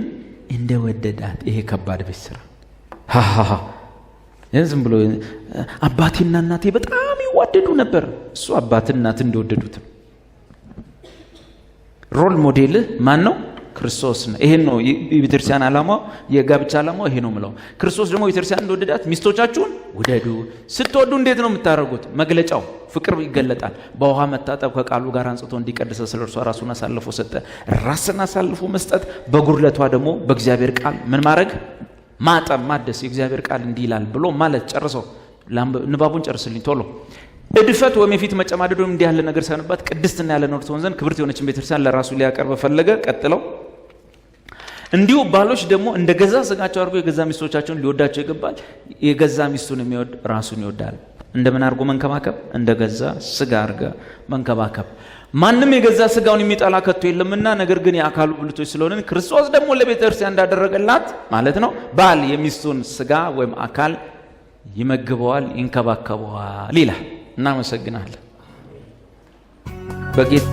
እንደወደዳት። ይሄ ከባድ ቤት ስራ። ዝም ብሎ አባቴና እናቴ በጣም ይዋደዱ ነበር። እሱ አባትና እናት እንደወደዱት ነው። Role model ህ ማን ነው? ክርስቶስ ነው። ይሄን ነው የቤተክርስቲያን ዓላማው፣ የጋብቻ ዓላማው ይሄ ነው የምለው። ክርስቶስ ደግሞ ቤተክርስቲያን እንደወደዳት ሚስቶቻችሁን ውደዱ። ስትወዱ እንዴት ነው የምታደርጉት? መግለጫው ፍቅር ይገለጣል። በውሃ መታጠብ ከቃሉ ጋር አንጽቶ እንዲቀድሰ ስለ እርሷ ራሱን አሳልፎ ሰጠ። ራስን አሳልፎ መስጠት፣ በጉድለቷ ደግሞ በእግዚአብሔር ቃል ምን ማድረግ? ማጠብ፣ ማደስ። የእግዚአብሔር ቃል እንዲህ ይላል ብሎ ማለት። ጨርሰው ንባቡን ጨርስልኝ ቶሎ። እድፈት ወይም የፊት መጨማደድ ወይም እንዲህ ያለ ነገር ሳይሆንባት ቅድስትና ያለ ነውር ትሆን ዘንድ ክብርት የሆነችን ቤተክርስቲያን ለራሱ ሊያቀርብ ፈለገ። ቀጥለው እንዲሁ ባሎች ደግሞ እንደ ገዛ ስጋቸው አድርጎ የገዛ ሚስቶቻቸውን ሊወዳቸው ይገባል። የገዛ ሚስቱን የሚወድ ራሱን ይወዳል። እንደምን አድርጎ መንከባከብ? እንደ ገዛ ስጋ አድርገ መንከባከብ። ማንም የገዛ ስጋውን የሚጠላ ከቶ የለምና፣ ነገር ግን የአካሉ ብልቶች ስለሆንን ክርስቶስ ደግሞ ለቤተክርስቲያን እንዳደረገላት ማለት ነው። ባል የሚስቱን ስጋ ወይም አካል ይመግበዋል፣ ይንከባከበዋል ይላል። እናመሰግናለን። በጌታ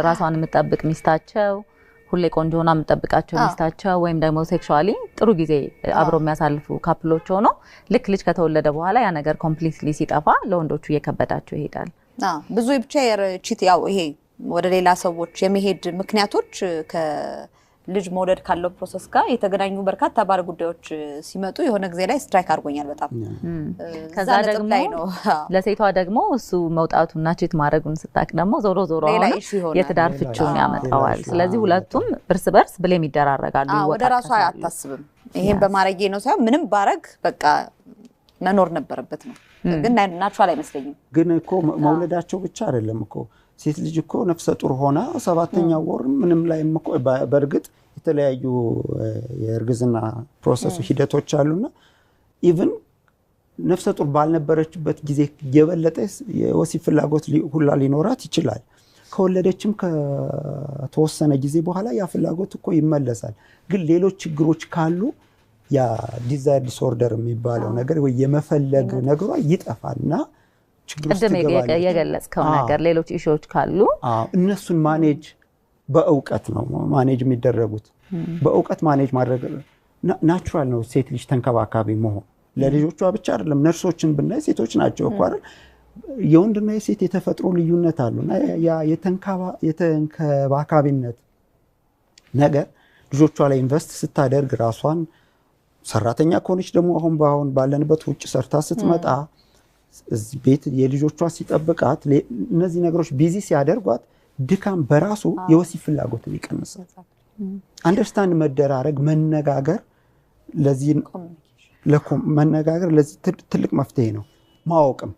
ራሷን የምትጠብቅ ሚስታቸው፣ ሁሌ ቆንጆ ሆና የምትጠብቃቸው ሚስታቸው፣ ወይም ደግሞ sexually ጥሩ ጊዜ አብሮ የሚያሳልፉ couple ኦች ሆኖ ልክ ልጅ ከተወለደ በኋላ ያ ነገር completely ሲጠፋ ለወንዶቹ እየከበዳቸው ይሄዳል። ብዙ ብቻ cheat ያው ይሄ ወደ ሌላ ሰዎች የመሄድ ምክንያቶች ከልጅ መውለድ ካለው process ጋር የተገናኙ በርካታ ባለ ጉዳዮች ሲመጡ የሆነ ጊዜ ላይ strike አድርጎኛል በጣም። ከዛ ደግሞ ለሴቷ ደግሞ እሱ መውጣቱና cheat ማድረጉን ስታቅ ደግሞ ዞሮ ዞሮ አሁን የትዳር ፍቺውን ያመጣዋል። ስለዚህ ሁለቱም እርስ በርስ blame ይደራረጋሉ። ወደ ራሷ አታስብም። ይሄን በማረጌ ነው ሳይሆን ምንም ባረግ በቃ መኖር ነበረበት ነው። ግን natural አይመስለኝም። ግን እኮ መውለዳቸው ብቻ አይደለም እኮ ሴት ልጅ እኮ ነፍሰ ጡር ሆና ሰባተኛ ወር ምንም ላይም እኮ በእርግጥ የተለያዩ የእርግዝና process ኡ ሂደቶች አሉና even ነፍሰ ጡር ባልነበረችበት ጊዜ የበለጠ የወሲብ ፍላጎት ሁላ ሊኖራት ይችላል። ከወለደችም ከተወሰነ ጊዜ በኋላ ያ ፍላጎት እኮ ይመለሳል። ግን ሌሎች ችግሮች ካሉ ያ desire disorder የሚባለው ነገር ወይ የመፈለግ ነገሯ ይጠፋልና ችግር ውስጥ ቅድም ትገባለች። የገለጽከው ነገር ሌሎች issue ዎች ካሉ አዎ፣ እነሱን manage በእውቀት ነው manage የሚደረጉት። በእውቀት manage ማድረግ natural ነው። ሴት ልጅ ተንከባካቢ መሆን ለልጆቿ ብቻ አይደለም። ነርሶችን ብናይ ሴቶች ናቸው እኮ አይደል? የወንድና የሴት የተፈጥሮ ልዩነት አሉ እና ያ የተንከባካቢነት ነገር ልጆቿ ላይ invest ስታደርግ፣ ራሷን ሰራተኛ ከሆነች ደግሞ አሁን በአሁን ባለንበት ውጭ ሰርታ ስትመጣ እዚህ ቤት የልጆቿ ሲጠብቃት እነዚህ ነገሮች busy ሲያደርጓት ድካም በራሱ የወሲብ ፍላጎትን ይቀንሳል። Understand መደራረግ፣ መነጋገር ለዚህ መነጋገር ለዚህ ትልቅ መፍትሄ ነው። ማወቅም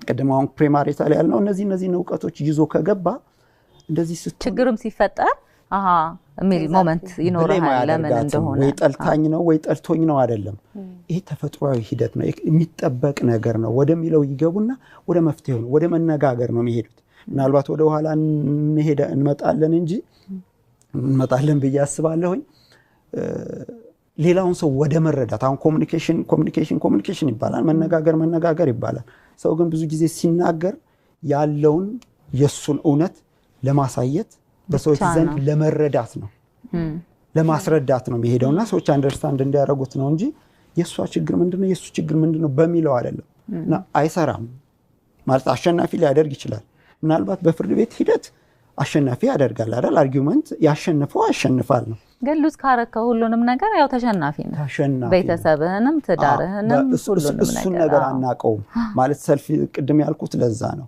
ቅድም አሁን premarital ያልነው እነዚህን እውቀቶች ይዞ ከገባ እንደዚህ ስትሆን ችግሩም ሲፈጠር አሃ የሚል moment blame ይኖርሃል ለምን አያደርጋትም። እንደሆነ። ወይ ጠልታኝ ነው ወይ ጠልቶኝ ነው አይደለም። ይሄ ተፈጥሯዊ ሂደት ነው፣ የሚጠበቅ ነገር ነው ወደሚለው ይገቡና ወደ መፍትሄው ነው፣ ወደ መነጋገር ነው የሚሄዱት። ምናልባት ወደ ኋላ እንሄደ እንመጣለን እንጂ እንመጣለን ብዬ አስባለሁኝ። ሌላውን ሰው ወደ መረዳት፣ አሁን communication communication communication ይባላል፣ መነጋገር መነጋገር ይባላል። ሰው ግን ብዙ ጊዜ ሲናገር ያለውን የእሱን እውነት ለማሳየት፣ በሰዎች ብቻ ዘንድ ነው። ለመረዳት ነው፣ ለማስረዳት ነው የሚሄደውና ሰዎች understand እንዲያደርጉት ነው እንጂ የእሷ ችግር ምንድነው፣ የእሱ ችግር ምንድነው በሚለው አይደለም። እና አይሰራም ማለት አሸናፊ ሊያደርግ ይችላል። ምናልባት በፍርድ ቤት ሂደት አሸናፊ ያደርጋል አይደል? Argument ያሸንፈው ያሸንፋል ነው። ግን lose ካረከው ሁሉንም ነገር ያው ተሸናፊ ነው። ተሸናፊ ነው። ቤተሰብህንም ትዳርህንም ሁሉንም እሱን ነገር ነገር አናውቀውም ማለት self ቅድም ያልኩት ለዛ ነው።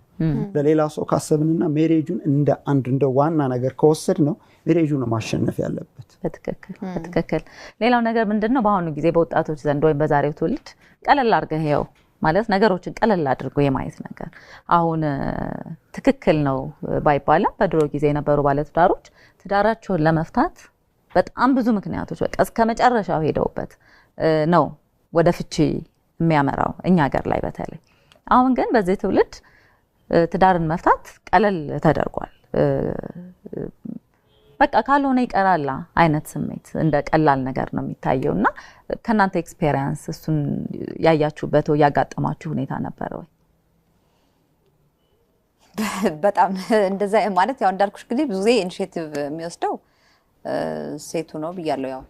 ለሌላ ሰው ካሰብንና marriage ኡን እንደ አንድ እንደ ዋና ነገር ከወሰድ ነው marriage ኡ ነው ማሸነፍ ያለበት። በትክክል በትክክል። ሌላው ነገር ምንድን ነው፣ በአሁኑ ጊዜ በወጣቶች ዘንድ ወይም በዛሬው ትውልድ ቀለል አድርገህ ይኸው ማለት ነገሮችን ቀለል አድርጎ የማየት ነገር አሁን ትክክል ነው ባይባልም በድሮ ጊዜ የነበሩ ባለትዳሮች ትዳራቸውን ለመፍታት በጣም ብዙ ምክንያቶች በቃ እስከ መጨረሻው ሄደውበት ነው ወደ ፍቺ የሚያመራው እኛ ሀገር ላይ በተለይ። አሁን ግን በዚህ ትውልድ ትዳርን መፍታት ቀለል ተደርጓል። በቃ ካልሆነ ይቀራላ አይነት ስሜት እንደ ቀላል ነገር ነው የሚታየው። እና ከእናንተ experience እሱን ያያችሁበት ወይ ያጋጠማችሁ ሁኔታ ነበረ ወይ? በጣም እንደዛ ማለት ያው እንዳልኩሽ እንግዲህ ብዙ ጊዜ initiative የሚወስደው ሴቱ ነው ብያለሁ። ያው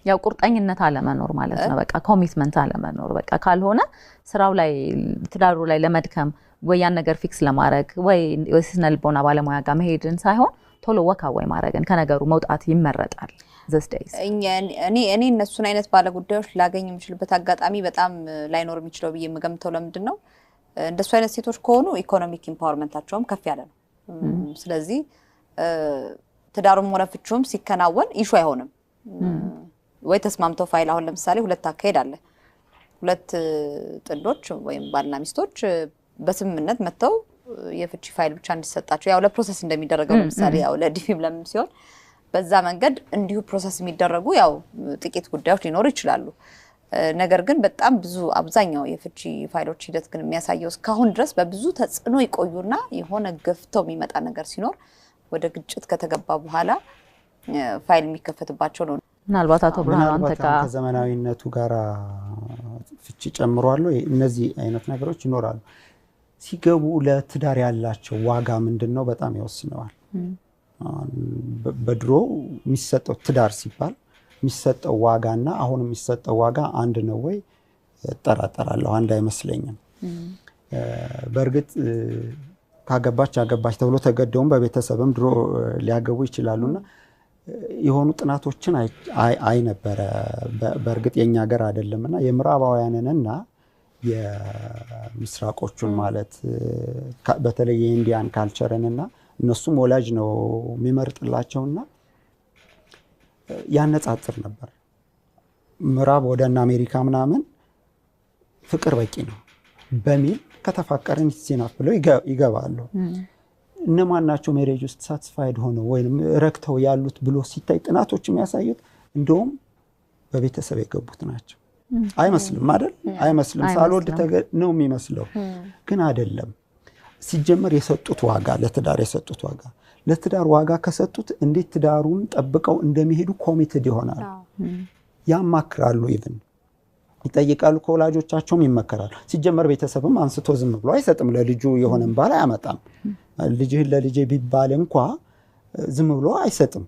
ያው ቁርጠኝነት አለመኖር ማለት ነው። በቃ commitment አለመኖር፣ በቃ ካልሆነ ስራው ላይ ትዳሩ ላይ ለመድከም ወይ ያን ነገር fix ለማድረግ ወይ ስነ ልቦና ባለሙያ ጋር መሄድን ሳይሆን ቶሎ walk away ማድረግን ከነገሩ መውጣት ይመረጣል these days። እኔ እነሱን አይነት ባለጉዳዮች ላገኝ የምችልበት አጋጣሚ በጣም ላይኖር የሚችለው ብዬ የምገምተው ለምንድን ነው፣ እንደሱ አይነት ሴቶች ከሆኑ economic empowerment ኣቸውም ከፍ ያለ ነው። ስለዚህ ትዳሩም ሆነ ፍቺውም ሲከናወን issue አይሆንም። ወይ ተስማምተው ፋይል፣ አሁን ለምሳሌ ሁለት አካሄድ አለ። ሁለት ጥንዶች ወይም ባልና ሚስቶች በስምምነት መጥተው የፍቺ ፋይል ብቻ እንዲሰጣቸው ያው ለ process እንደሚደረገው፣ ለምሳሌ ያው ለ DV ም ለምን ሲሆን በዛ መንገድ እንዲሁ process የሚደረጉ ያው ጥቂት ጉዳዮች ሊኖሩ ይችላሉ። ነገር ግን በጣም ብዙ አብዛኛው የፍቺ ፋይሎች ሂደት ግን የሚያሳየው እስካሁን ድረስ በብዙ ተጽዕኖ ይቆዩና የሆነ ገፍተው የሚመጣ ነገር ሲኖር ወደ ግጭት ከተገባ በኋላ ፋይል የሚከፈትባቸው ነው። ምናልባት አቶ ብርሃኑ አንተ ምናልባት ጋር አሁን ከዘመናዊነቱ ጋር ፍቺ ጨምሯል ወይ? እነዚህ አይነት ነገሮች ይኖራሉ። ሲገቡ ለትዳር ያላቸው ዋጋ ምንድን ነው? በጣም ይወስነዋል። አሁን በድሮ የሚሰጠው ትዳር ሲባል የሚሰጠው ዋጋ እና አሁን የሚሰጠው ዋጋ አንድ ነው ወይ? እጠራጠራለሁ። አንድ አይመስለኝም። በእርግጥ ካገባች አገባች ተብሎ ተገደውም በቤተሰብም ድሮ ሊያገቡ ይችላሉና የሆኑ ጥናቶችን አይ ነበረ። በእርግጥ የኛ ሀገር አይደለም እና የምዕራባውያንንና የምስራቆቹን ማለት በተለይ የ Indian culture ን እና እነሱም ወላጅ ነው የሚመርጥላቸውና ያነጻጽር ነበር። ምዕራብ ወደ እነ አሜሪካ ምናምን ፍቅር በቂ ነው በሚል ከተፋቀርን it's enough ብለው ይገባሉ። እነማን ናቸው marriage ውስጥ satisfied ሆነው ወይም ረክተው ያሉት ብሎ ሲታይ ጥናቶች የሚያሳዩት እንደውም በቤተሰብ የገቡት ናቸው። አይመስልም አይደል? አይመስልም። ሳልወድ ነው የሚመስለው፣ ግን አይደለም። ሲጀመር የሰጡት ዋጋ፣ ለትዳር የሰጡት ዋጋ፣ ለትዳር ዋጋ ከሰጡት እንዴት ትዳሩን ጠብቀው እንደሚሄዱ committed ይሆናሉ። ያማክራሉ፣ even ይጠይቃሉ፣ ከወላጆቻቸውም ይመከራሉ። ሲጀመር ቤተሰብም አንስቶ ዝም ብሎ አይሰጥም። ለልጁ የሆነን ባል አያመጣም። ልጅህን ለልጄ ቢባል እንኳ ዝም ብሎ አይሰጥም።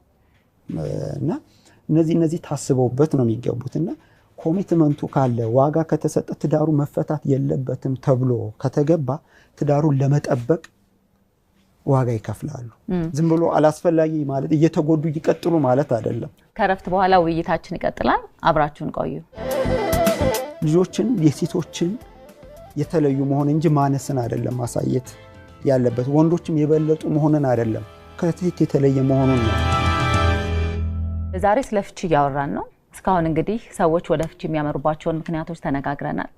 እና እነዚህ ታስበውበት ነው የሚገቡት። እና commitment ኡ ካለ፣ ዋጋ ከተሰጠ፣ ትዳሩ መፈታት የለበትም ተብሎ ከተገባ ትዳሩን ለመጠበቅ ዋጋ ይከፍላሉ። ዝም ብሎ አላስፈላጊ ማለት እየተጎዱ ይቀጥሉ ማለት አይደለም። ከረፍት በኋላ ውይይታችን ይቀጥላል። አብራችሁን ቆዩ። ልጆችን የሴቶችን የተለዩ መሆን እንጂ ማነስን አይደለም ማሳየት ያለበት። ወንዶችም የበለጡ መሆንን አይደለም፣ ከሴት የተለየ መሆኑን ነው። ዛሬ ስለ ፍቺ እያወራን ነው። እስካሁን እንግዲህ ሰዎች ወደ ፍቺ የሚያመሩባቸውን ምክንያቶች ተነጋግረናል።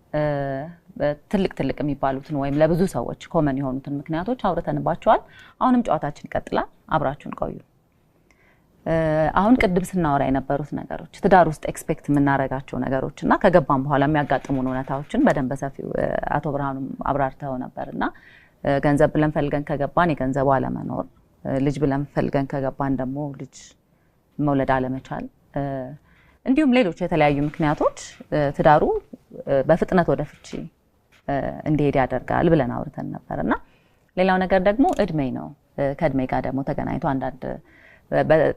ትልቅ ትልቅ የሚባሉትን ወይም ለብዙ ሰዎች common የሆኑትን ምክንያቶች አውርተንባቸዋል። አሁንም ጨዋታችን ይቀጥላል። አብራችሁን ቆዩ። አሁን ቅድም ስናወራ የነበሩት ነገሮች፣ ትዳር ውስጥ expect የምናደርጋቸው ነገሮች እና ከገባን በኋላ የሚያጋጥሙን እውነታዎችን በደንብ በሰፊው አቶ ብርሃኑም አብራርተው ነበር። እና ገንዘብ ብለን ፈልገን ከገባን የገንዘቡ አለመኖር፣ ልጅ ብለን ፈልገን ከገባን ደግሞ ልጅ መውለድ አለመቻል፣ እንዲሁም ሌሎች የተለያዩ ምክንያቶች ትዳሩ በፍጥነት ወደ ፍቺ እንዲሄድ ያደርጋል ብለን አውርተን ነበር። እና ሌላው ነገር ደግሞ እድሜ ነው። ከእድሜ ጋር ደግሞ ተገናኝቶ አንዳንድ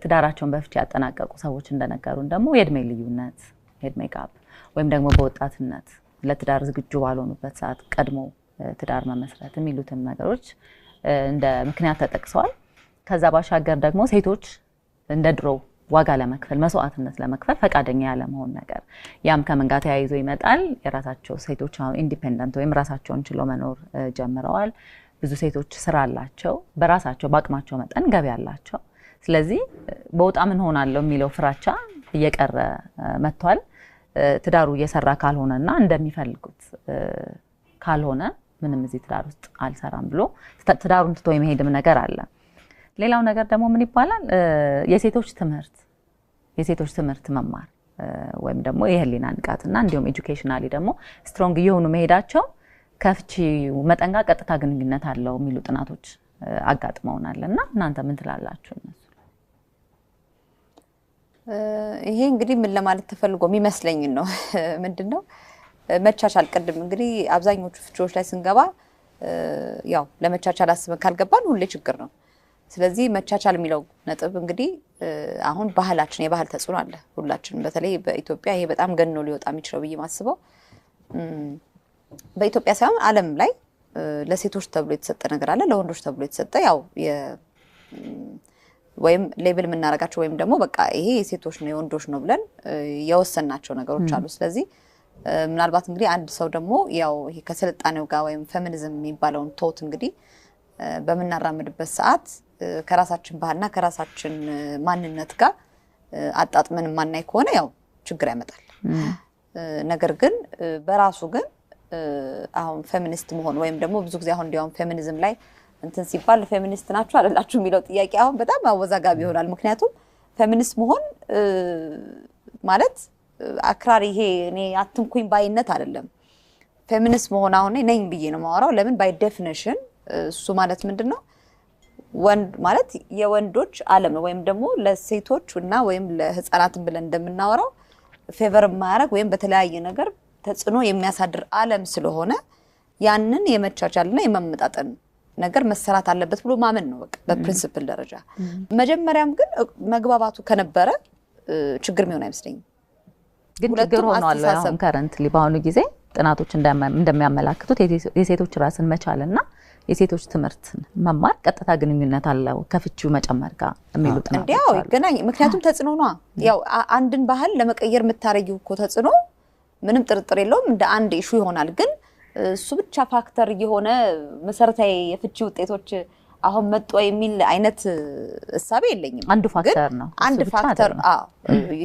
ትዳራቸውን በፍቺ ያጠናቀቁ ሰዎች እንደነገሩን ደግሞ የእድሜ ልዩነት፣ የእድሜ gap ወይም ደግሞ በወጣትነት ለትዳር ዝግጁ ባልሆኑበት ሰዓት ቀድሞ ትዳር መመስረት የሚሉትን ነገሮች እንደ ምክንያት ተጠቅሰዋል። ከዛ ባሻገር ደግሞ ሴቶች እንደ ድሮ ዋጋ ለመክፈል፣ መስዋዕትነት ለመክፈል ፈቃደኛ ያለመሆን ነገር፣ ያም ከምን ጋር ተያይዞ ይመጣል? የራሳቸው ሴቶች አሁን independent ወይም ራሳቸውን ችለው መኖር ጀምረዋል። ብዙ ሴቶች ስራ አላቸው፣ በራሳቸው በአቅማቸው መጠን ገቢ አላቸው። ስለዚህ በወጣ ምን ሆናለሁ የሚለው ፍራቻ እየቀረ መጥቷል። ትዳሩ እየሰራ ካልሆነና እንደሚፈልጉት ካልሆነ ምንም እዚህ ትዳር ውስጥ አልሰራም ብሎ ትዳሩን ትቶ የመሄድም ነገር አለ። ሌላው ነገር ደግሞ ምን ይባላል? የሴቶች ትምህርት መማር ወይም ደግሞ የህሊና ንቃትና እንዲሁም educationally ደግሞ strong እየሆኑ መሄዳቸው ከፍቺ መጠን ጋር ቀጥታ ግንኙነት አለው የሚሉ ጥናቶች አጋጥመውናል። እና እናንተ ምን ትላላችሁ? እነሱ ይሄ እንግዲህ ምን ለማለት ተፈልጎ የሚመስለኝን ነው። ምንድን ነው መቻቻል። ቅድም እንግዲህ አብዛኞቹ ፍቺዎች ላይ ስንገባ ያው ለመቻቻል አስበን ካልገባን ሁሌ ችግር ነው። ስለዚህ መቻቻል የሚለው ነጥብ እንግዲህ አሁን ባህላችን የባህል ተጽዕኖ አለ። ሁላችንም በተለይ በኢትዮጵያ ይሄ በጣም ገኖ ሊወጣ የሚችለው ብዬ ማስበው፣ በኢትዮጵያ ሳይሆን ዓለም ላይ ለሴቶች ተብሎ የተሰጠ ነገር አለ፣ ለወንዶች ተብሎ የተሰጠ ያው ወይም label የምናደርጋቸው ወይም ደግሞ በቃ ይሄ የሴቶች ነው፣ የወንዶች ነው ብለን የወሰንናቸው ነገሮች አሉ። ስለዚህ ምናልባት እንግዲህ አንድ ሰው ደግሞ ያው ይሄ ከስልጣኔው ጋር ወይም ፌሚኒዝም የሚባለውን thought እንግዲህ በምናራምድበት ሰዓት ከራሳችን ባህልና ከራሳችን ማንነት ጋር አጣጥመን የማናይ ከሆነ ያው ችግር ያመጣል። ነገር ግን በራሱ ግን አሁን ፌሚኒስት መሆን ወይም ደግሞ ብዙ ጊዜ አሁን እንዲያውም ፌሚኒዝም ላይ እንትን ሲባል ፌሚኒስት ናችሁ አይደላችሁ የሚለው ጥያቄ አሁን በጣም አወዛጋቢ ይሆናል። ምክንያቱም ፌሚኒስት መሆን ማለት አክራሪ ይሄ እኔ አትንኩኝ ባይነት አይደለም። ፌሚኒስት መሆን አሁን ነኝ ብዬ ነው የማወራው። ለምን by definition እሱ ማለት ምንድን ነው? ወንድ ማለት የወንዶች ዓለም ነው ወይም ደግሞ ለሴቶች እና ወይም ለህፃናትን ብለን እንደምናወራው favor የማያደርግ ወይም በተለያየ ነገር ተጽዕኖ የሚያሳድር ዓለም ስለሆነ ያንን የመቻቻልና የመመጣጠን ነገር መሰራት አለበት ብሎ ማመን ነው። በቃ በ principle ደረጃ መጀመሪያም ግን መግባባቱ ከነበረ ችግር የሚሆን አይመስለኝም። ግን ችግር ሁለቱም ሆኗል። አስተሳሰብ አሁን currently በአሁኑ ጊዜ ጥናቶች እንደሚያመላክቱት የሴቶች ራስን መቻልና የሴቶች ትምህርት መማር ቀጥታ ግንኙነት አለው ከፍቺው መጨመር ጋር የሚሉ ጥናቶች እንዲያው አሉ። ይገናኝ። ምክንያቱም ተጽዕኖ ነዋ። ያው አንድን ባህል ለመቀየር የምታረጊው እኮ ተጽዕኖ ምንም ጥርጥር የለውም እንደ አንድ issue ይሆናል። ግን እሱ ብቻ factor እየሆነ መሰረታዊ የፍቺ ውጤቶች አሁን መጡ የሚል አይነት እሳቤ የለኝም። አንዱ factor ነው። አንድ factor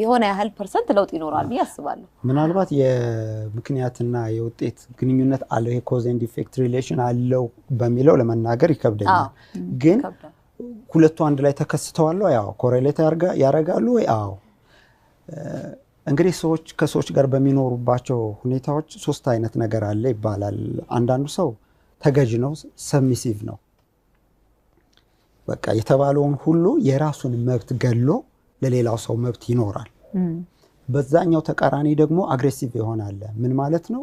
የሆነ ያህል percent ለውጥ ይኖራል ብዬ አስባለሁ። ምናልባት የምክንያትና የውጤት ግንኙነት አለው፣ ይሄ cause and effect relation አለው በሚለው ለመናገር ይከብደኛል። ግን ሁለቱ አንድ ላይ ተከስተዋል። ያው correlate ያደርጋሉ ወይ? አዎ። እንግዲህ ሰዎች ከሰዎች ጋር በሚኖሩባቸው ሁኔታዎች ሶስት አይነት ነገር አለ ይባላል። አንዳንዱ ሰው ተገዥ ነው፣ submissive ነው። በቃ የተባለውን ሁሉ የራሱን መብት ገሎ ለሌላው ሰው መብት ይኖራል። በዛኛው ተቃራኒ ደግሞ aggressive ይሆናል። ምን ማለት ነው?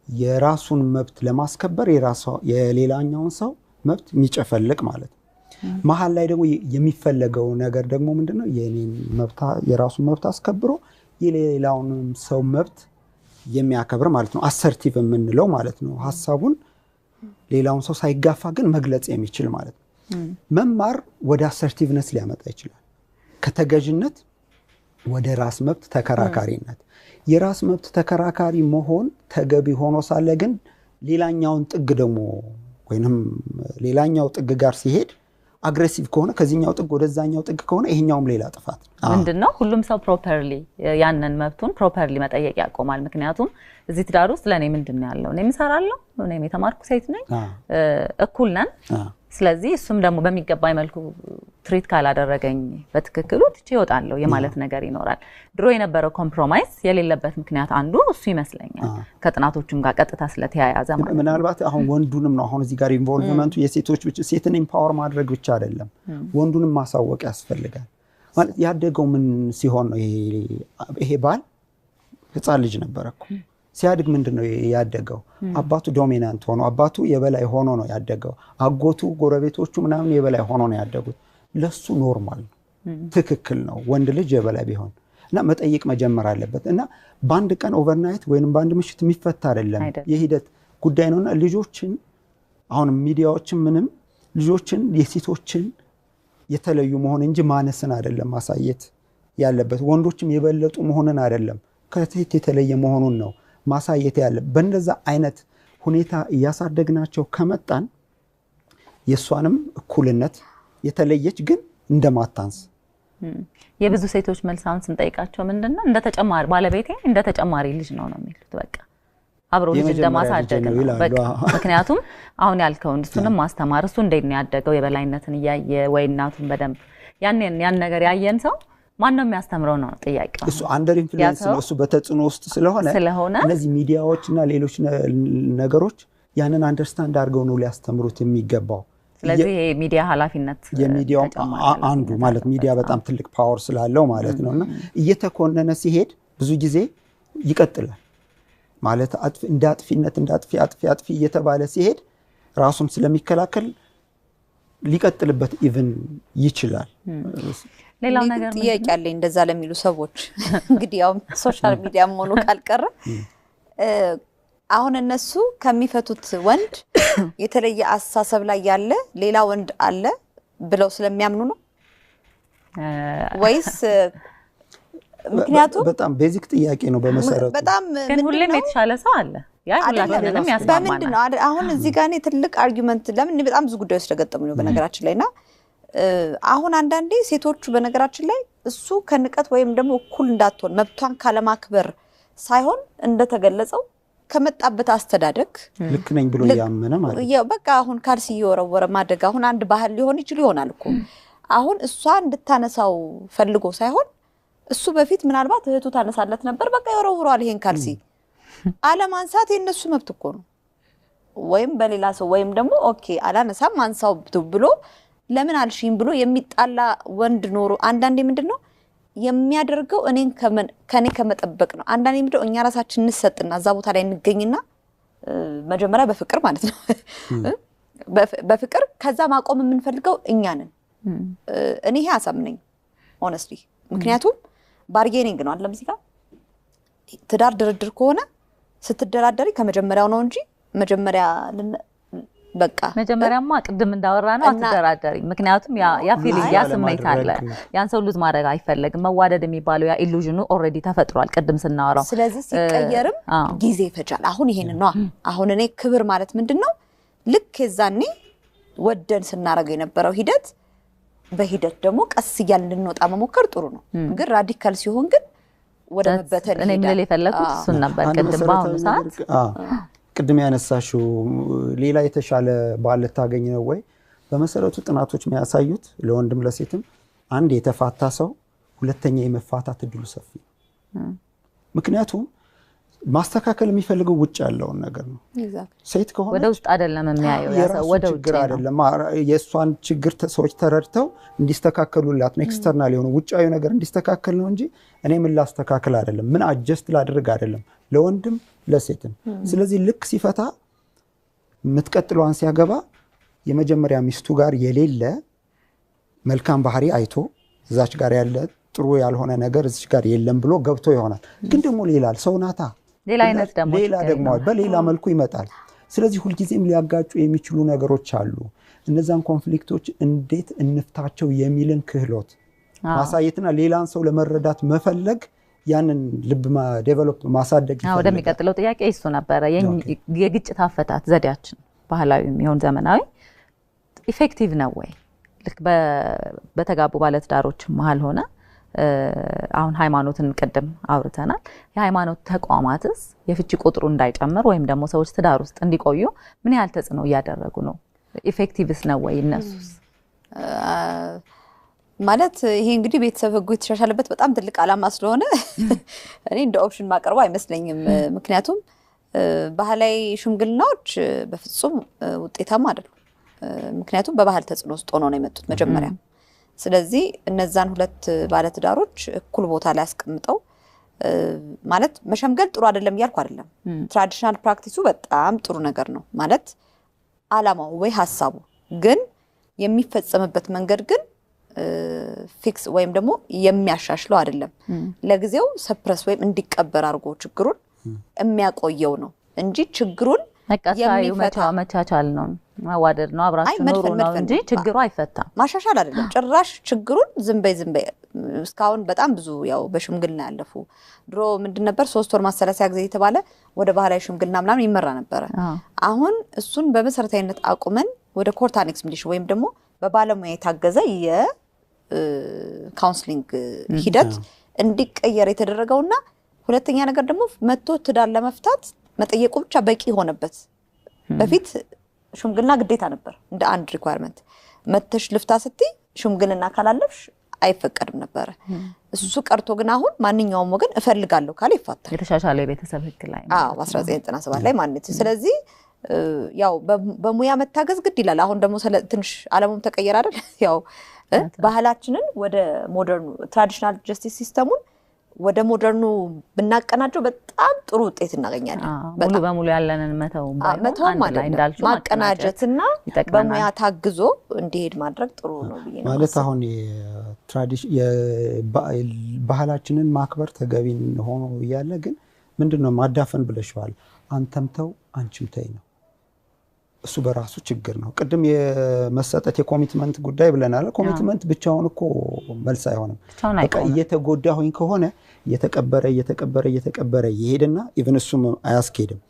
የራሱን መብት ለማስከበር የሌላኛውን ሰው መብት የሚጨፈልቅ ማለት ነው። መሀል ላይ ደግሞ የሚፈለገው ነገር ደግሞ ምንድነው? የኔን መብት የራሱን መብት አስከብሮ የሌላውንም ሰው መብት የሚያከብር ማለት ነው። Assertive የምንለው ማለት ነው። ሀሳቡን ሌላውን ሰው ሳይጋፋ ግን መግለጽ የሚችል ማለት ነው። መማር ወደ assertiveness ሊያመጣ ይችላል። ከተገዥነት ወደ ራስ መብት ተከራካሪነት። የራስ መብት ተከራካሪ መሆን ተገቢ ሆኖ ሳለ ግን ሌላኛውን ጥግ ደግሞ ወይንም ሌላኛው ጥግ ጋር ሲሄድ aggressive ከሆነ ከዚህኛው ጥግ ወደዛኛው ጥግ ከሆነ ይሄኛውም ሌላ ጥፋት ነው። ምንድነው ሁሉም ሰው properly ያንን መብቱን properly መጠየቅ ያቆማል። ምክንያቱም እዚህ ትዳር ውስጥ ለኔ ምንድነው ያለው? እኔም እሰራለሁ፣ እኔም የተማርኩ ሴት ነኝ፣ እኩል ነን። ስለዚህ እሱም ደግሞ በሚገባኝ መልኩ treat ካላደረገኝ በትክክሉ ትቼ እወጣለሁ የማለት ነገር ይኖራል። ድሮ የነበረው compromise የሌለበት ምክንያት አንዱ እሱ ይመስለኛል፣ ከጥናቶቹም ጋር ቀጥታ ስለተያያዘ ማለት ነው። ምናልባት አሁን ወንዱንም ነው አሁን እዚህ ጋር involvement ኡ የሴቶች ብቻ ሴትን empower ማድረግ ብቻ አይደለም፣ ወንዱንም ማሳወቅ ያስፈልጋል። ማለት ያደገው ምን ሲሆን ነው? ይሄ ባል ህፃን ልጅ ነበር እኮ ሲያድግ ምንድነው ያደገው? አባቱ dominant ሆኖ አባቱ የበላይ ሆኖ ነው ያደገው። አጎቱ፣ ጎረቤቶቹ ምናምን የበላይ ሆኖ ነው ያደጉት። ለሱ normal ነው፣ ትክክል ነው ወንድ ልጅ የበላይ ቢሆን እና መጠየቅ መጀመር አለበት። እና በአንድ ቀን overnight ወይንም በአንድ ምሽት የሚፈታ አይደለም፣ የሂደት ጉዳይ ነውና ልጆችን አሁን ሚዲያዎችን ምንም ልጆችን የሴቶችን የተለዩ መሆን እንጂ ማነስን አይደለም ማሳየት ያለበት። ወንዶችም የበለጡ መሆንን አይደለም ከሴት የተለየ መሆኑን ነው ማሳየት ያለ። በእንደዛ አይነት ሁኔታ እያሳደግናቸው ከመጣን የሷንም እኩልነት የተለየች ግን እንደማታንስ የብዙ ሴቶች መልስ አሁን ስንጠይቃቸው ምንድነው እንደ ተጨማሪ ባለቤቴ እንደ ተጨማሪ ልጅ ነው ነው የሚሉት። በቃ አብሮ ልጅ እንደማሳደግ ነው በቃ። ምክንያቱም አሁን ያልከውን እሱንም ማስተማር እሱ እንዴት ነው ያደገው የበላይነትን እያየ ወይ እናቱን በደንብ ያን ነገር ያየን ሰው ማን ነው የሚያስተምረው ነው ጥያቄው። እሱ under influence ነው፣ እሱ በተጽዕኖ ውስጥ ስለሆነ እነዚህ ሚዲያዎችና ሌሎች ነገሮች ያንን understand አድርገው ነው ሊያስተምሩት የሚገባው። ስለዚህ ይሄ ሚዲያ ኃላፊነት የሚዲያው አንዱ ማለት ሚዲያ በጣም ትልቅ power ስላለው ማለት ነውና እየተኮነነ ሲሄድ ብዙ ጊዜ ይቀጥላል ማለት እንደ አጥፊነት እንደ አጥፊ አጥፊ አጥፊ እየተባለ ሲሄድ ራሱን ስለሚከላከል ሊቀጥልበት even ይችላል። ሌላው ነገር ጥያቄ አለኝ እንደዛ ለሚሉ ሰዎች እንግዲህ ያው social media ም ሆኖ ካልቀረ አሁን እነሱ ከሚፈቱት ወንድ የተለየ አስተሳሰብ ላይ ያለ ሌላ ወንድ አለ ብለው ስለሚያምኑ ነው ወይስ? ምክንያቱም በጣም basic ጥያቄ ነው በመሰረቱ። በጣም ግን ሁሌም የተሻለ ሰው አለ። ያ ሁላችንንም ያስማማናል። በምንድን ነው አሁን እዚህ ጋር እኔ ትልቅ argument ለምን በጣም ብዙ ጉዳዮች ስለገጠሙኝ ነው በነገራችን ላይና አሁን አንዳንዴ ሴቶቹ በነገራችን ላይ እሱ ከንቀት ወይም ደግሞ እኩል እንዳትሆን መብቷን ካለማክበር ሳይሆን እንደተገለጸው ከመጣበት አስተዳደግ ልክ ነኝ ብሎ ያመነ ማለት ነው። በቃ አሁን ካልሲ እየወረወረ ማደግ አሁን አንድ ባህል ሊሆን ይችል ይሆናል እኮ አሁን እሷ እንድታነሳው ፈልጎ ሳይሆን እሱ በፊት ምናልባት እህቱ ታነሳለት ነበር፣ በቃ ይወረውረዋል ይሄን ካልሲ። አለማንሳት የነሱ መብት እኮ ነው። ወይም በሌላ ሰው ወይም ደግሞ okay አላነሳም አንሳው ብሎ ለምን አልሽኝ ብሎ የሚጣላ ወንድ ኖሮ አንዳንዴ ምንድነው የሚያደርገው እኔን ከኔ ከመጠበቅ ነው። አንዳንዴ ምንድነው እኛ ራሳችን እንሰጥና እዛ ቦታ ላይ እንገኝና መጀመሪያ በፍቅር ማለት ነው በፍቅር ከዛ ማቆም የምንፈልገው እኛ ነን። እኔ ይሄ አሳምነኝ honestly፣ ምክንያቱም bargaining ነው አይደለም እዚህ ጋር ትዳር ድርድር ከሆነ ስትደራደሪ ከመጀመሪያው ነው እንጂ መጀመሪያ በቃ መጀመሪያማ ቅድም እንዳወራ ነው አትደራደሪ። ምክንያቱም ያ feeling ያ ስሜት አለ። ያን ሰው lose ማድረግ አይፈለግም። መዋደድ የሚባለው ያ illusion ኑ already ተፈጥሯል ቅድም ስናወራው። ስለዚህ ሲቀየርም ጊዜ ይፈጃል። አሁን ይሄን ነው አሁን እኔ ክብር ማለት ምንድነው ልክ የዛኔ ወደን ስናደርገው የነበረው ሂደት በሂደት ደግሞ ቀስ እያልን እንድንወጣ መሞከር ጥሩ ነው። ግን radical ሲሆን ግን ወደ መበተን እኔ ይሄዳል። ልል የፈለኩት እሱን ነበር። አንድ ቅድም በአሁኑ መሰረታዊ ሰዓት ነገር ቅድም ያነሳሽው ሌላ የተሻለ ባል ልታገኝ ነው ወይ? በመሰረቱ ጥናቶች የሚያሳዩት ለወንድም ለሴትም አንድ የተፋታ ሰው ሁለተኛ የመፋታት እድሉ ሰፊ ነው። ምክንያቱም ማስተካከል የሚፈልገው ውጭ ያለውን ነገር ነው። ሴት ከሆነ ወደ ውስጥ አይደለም የሚያየው ያ ሰው፣ የራሱ ወደ ውጭ ችግር ነው። አይደለም። የእሷን ችግር ሰዎች ተረድተው እንዲስተካከሉላት ነው። External የሆነ ውጫዊ ነገር እንዲስተካከል ነው እንጂ እኔ ምን ላስተካክል አይደለም፣ ምን adjust ላድርግ አይደለም፣ ለወንድም ለሴትም። ስለዚህ ልክ ሲፈታ የምትቀጥለዋን ሲያገባ የመጀመሪያ ሚስቱ ጋር የሌለ መልካም ባህሪ አይቶ እዛች ጋር ያለ ጥሩ ያልሆነ ነገር እዚች ጋር የለም ብሎ ገብቶ ይሆናል። ግን ደግሞ ሌላ ሰው ናታ፣ ሌላ አይነት ደግሞ ሌላ ችግር ደግሞ ይኖራል። በሌላ መልኩ ይመጣል። ስለዚህ ሁልጊዜም ሊያጋጩ የሚችሉ ነገሮች አሉ። እነዛን conflict ኦች እንዴት እንፍታቸው የሚልን ክህሎት ማሳየትና ሌላን ሰው ለመረዳት መፈለግ ያንን ልብ develop ማሳደግ ይፈልጋል። ወደሚቀጥለው ጥያቄ እሱ ነበረ። የግጭት አፈታት ዘዴያችን ባህላዊ የሚሆን ዘመናዊ effective ነው ወይ? ልክ በተጋቡ ባለትዳሮች መሀል ሆነ አሁን ሃይማኖትን ቅድም አውርተናል። የሃይማኖት ተቋማትስ የፍቺ ቁጥሩ እንዳይጨምር ወይም ደግሞ ሰዎች ትዳር ውስጥ እንዲቆዩ ምን ያህል ተጽዕኖ እያደረጉ ነው? Effective ስ ነው ወይ እነሱስ? ማለት ይሄ እንግዲህ ቤተሰብ ህጉ የተሻሻለበት በጣም ትልቅ ዓላማ ስለሆነ እኔ እንደ option ማቀርበው አይመስለኝም። ምክንያቱም ባህላዊ ሽምግልናዎች በፍጹም ውጤታማ አይደሉም። ምክንያቱም በባህል ተጽዕኖ ውስጥ ሆነው ነው የመጡት መጀመሪያ። ስለዚህ እነዛን ሁለት ባለትዳሮች እኩል ቦታ ላይ አስቀምጠው ማለት መሸምገል ጥሩ አይደለም እያልኩ አይደለም። Traditional practice ኡ በጣም ጥሩ ነገር ነው፣ ማለት ዓላማው ወይ ሀሳቡ ግን የሚፈጸምበት መንገድ ግን fix ወይም ደግሞ የሚያሻሽለው አይደለም። ለጊዜው suppress ወይም እንዲቀበር አድርጎ ችግሩን የሚያቆየው ነው እንጂ ችግሩን በቃ ሳዩ የሚፈታ መቻቻል ነው፣ መዋደድ ነው፣ አብራችሁ አይ መድፈን ኑሩ ነው መድፈን እንጂ ነው። ችግሩ አይፈታም። ማሻሻል አይደለም ጭራሽ ችግሩን ዝም በይ ዝም በይ። እስካሁን በጣም ብዙ ያው በሽምግልና ያለፉ፣ ድሮ ምንድን ነበር 3 ወር ማሰላሰያ ጊዜ የተባለ ወደ ባህላዊ ሽምግልና ምናምን ይመራ ነበረ። አሁን እሱን በመሰረታዊነት አቁመን ወደ court annexed mediation ወይም ደግሞ በባለሙያ የታገዘ የ counseling ሂደት እንዲቀየር የተደረገውና ሁለተኛ ነገር ደግሞ መጥቶ ትዳር ለመፍታት መጠየቁ ብቻ በቂ ሆነበት። በፊት ሽምግልና ግዴታ ነበር እንደ አንድ requirement። መተሽ ልፍታ ስትይ ሽምግልና ካላለፍሽ አይፈቀድም ነበረ። እሱ ቀርቶ ግን አሁን ማንኛውም ወገን እፈልጋለሁ ካለ ይፋታል። የተሻሻለ የቤተሰብ ህግ ላይ አዎ፣ በ1997 ላይ ማለት ነው። ስለዚህ ያው በሙያ መታገዝ ግድ ይላል። አሁን ደግሞ ትንሽ ዓለሙም ተቀየረ አይደል? ያው ባህላችንን ወደ modern ኡ traditional justice system ኡን ወደ modern ኡ ብናቀናጀው በጣም ጥሩ ውጤት እናገኛለን። ሙሉ በሙሉ ያለንን መተው ባይሆን መተውም አንድ ላይ አይደለም፣ እንዳልሽው ማቀናጀትና ይጠቅመናል። በሙያ ታግዞ እንዲሄድ ማድረግ ጥሩ ነው ብዬ ነው ማለት የማስበው። አሁን ባህላችንን ማክበር ተገቢ ሆኖ እያለ ግን ምንድን ነው ማዳፈን ብለሽዋል። አንተም ተው አንቺም ተይ ነው። እሱ በራሱ ችግር ነው። ቅድም የመሰጠት የ commitment ጉዳይ ብለናል። Commitment ብቻውን እኮ መልስ አይሆንም። ብቻውን በቃ አይቆምም። እየተጎዳሁኝ ከሆነ እየተቀበረ እየተቀበረ እየተቀበረ ይሄድና even እሱም አያስኬድም።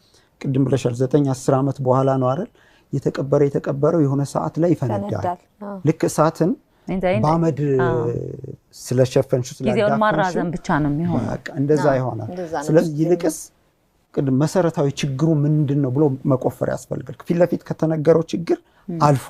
ቅድም ብለሻል 9-10 ዓመት በኋላ ነው አይደል? እየተቀበረ የተቀበረው የሆነ ሰዓት ላይ ይፈነዳል። ይፈነዳል። ልክ እሳትን በአመድ ስለሸፈንሽው ጊዜውን ስላዳፈንሽው ማራዘም ብቻ ነው የሚሆነው። በቃ እንደዛ ይሆናል። እንደዛ ነው። ስለዚህ ይልቅስ ቅድም መሰረታዊ ችግሩ ምንድን ነው ብሎ መቆፈር ያስፈልጋል። ፊት ለፊት ከተነገረው ችግር አልፎ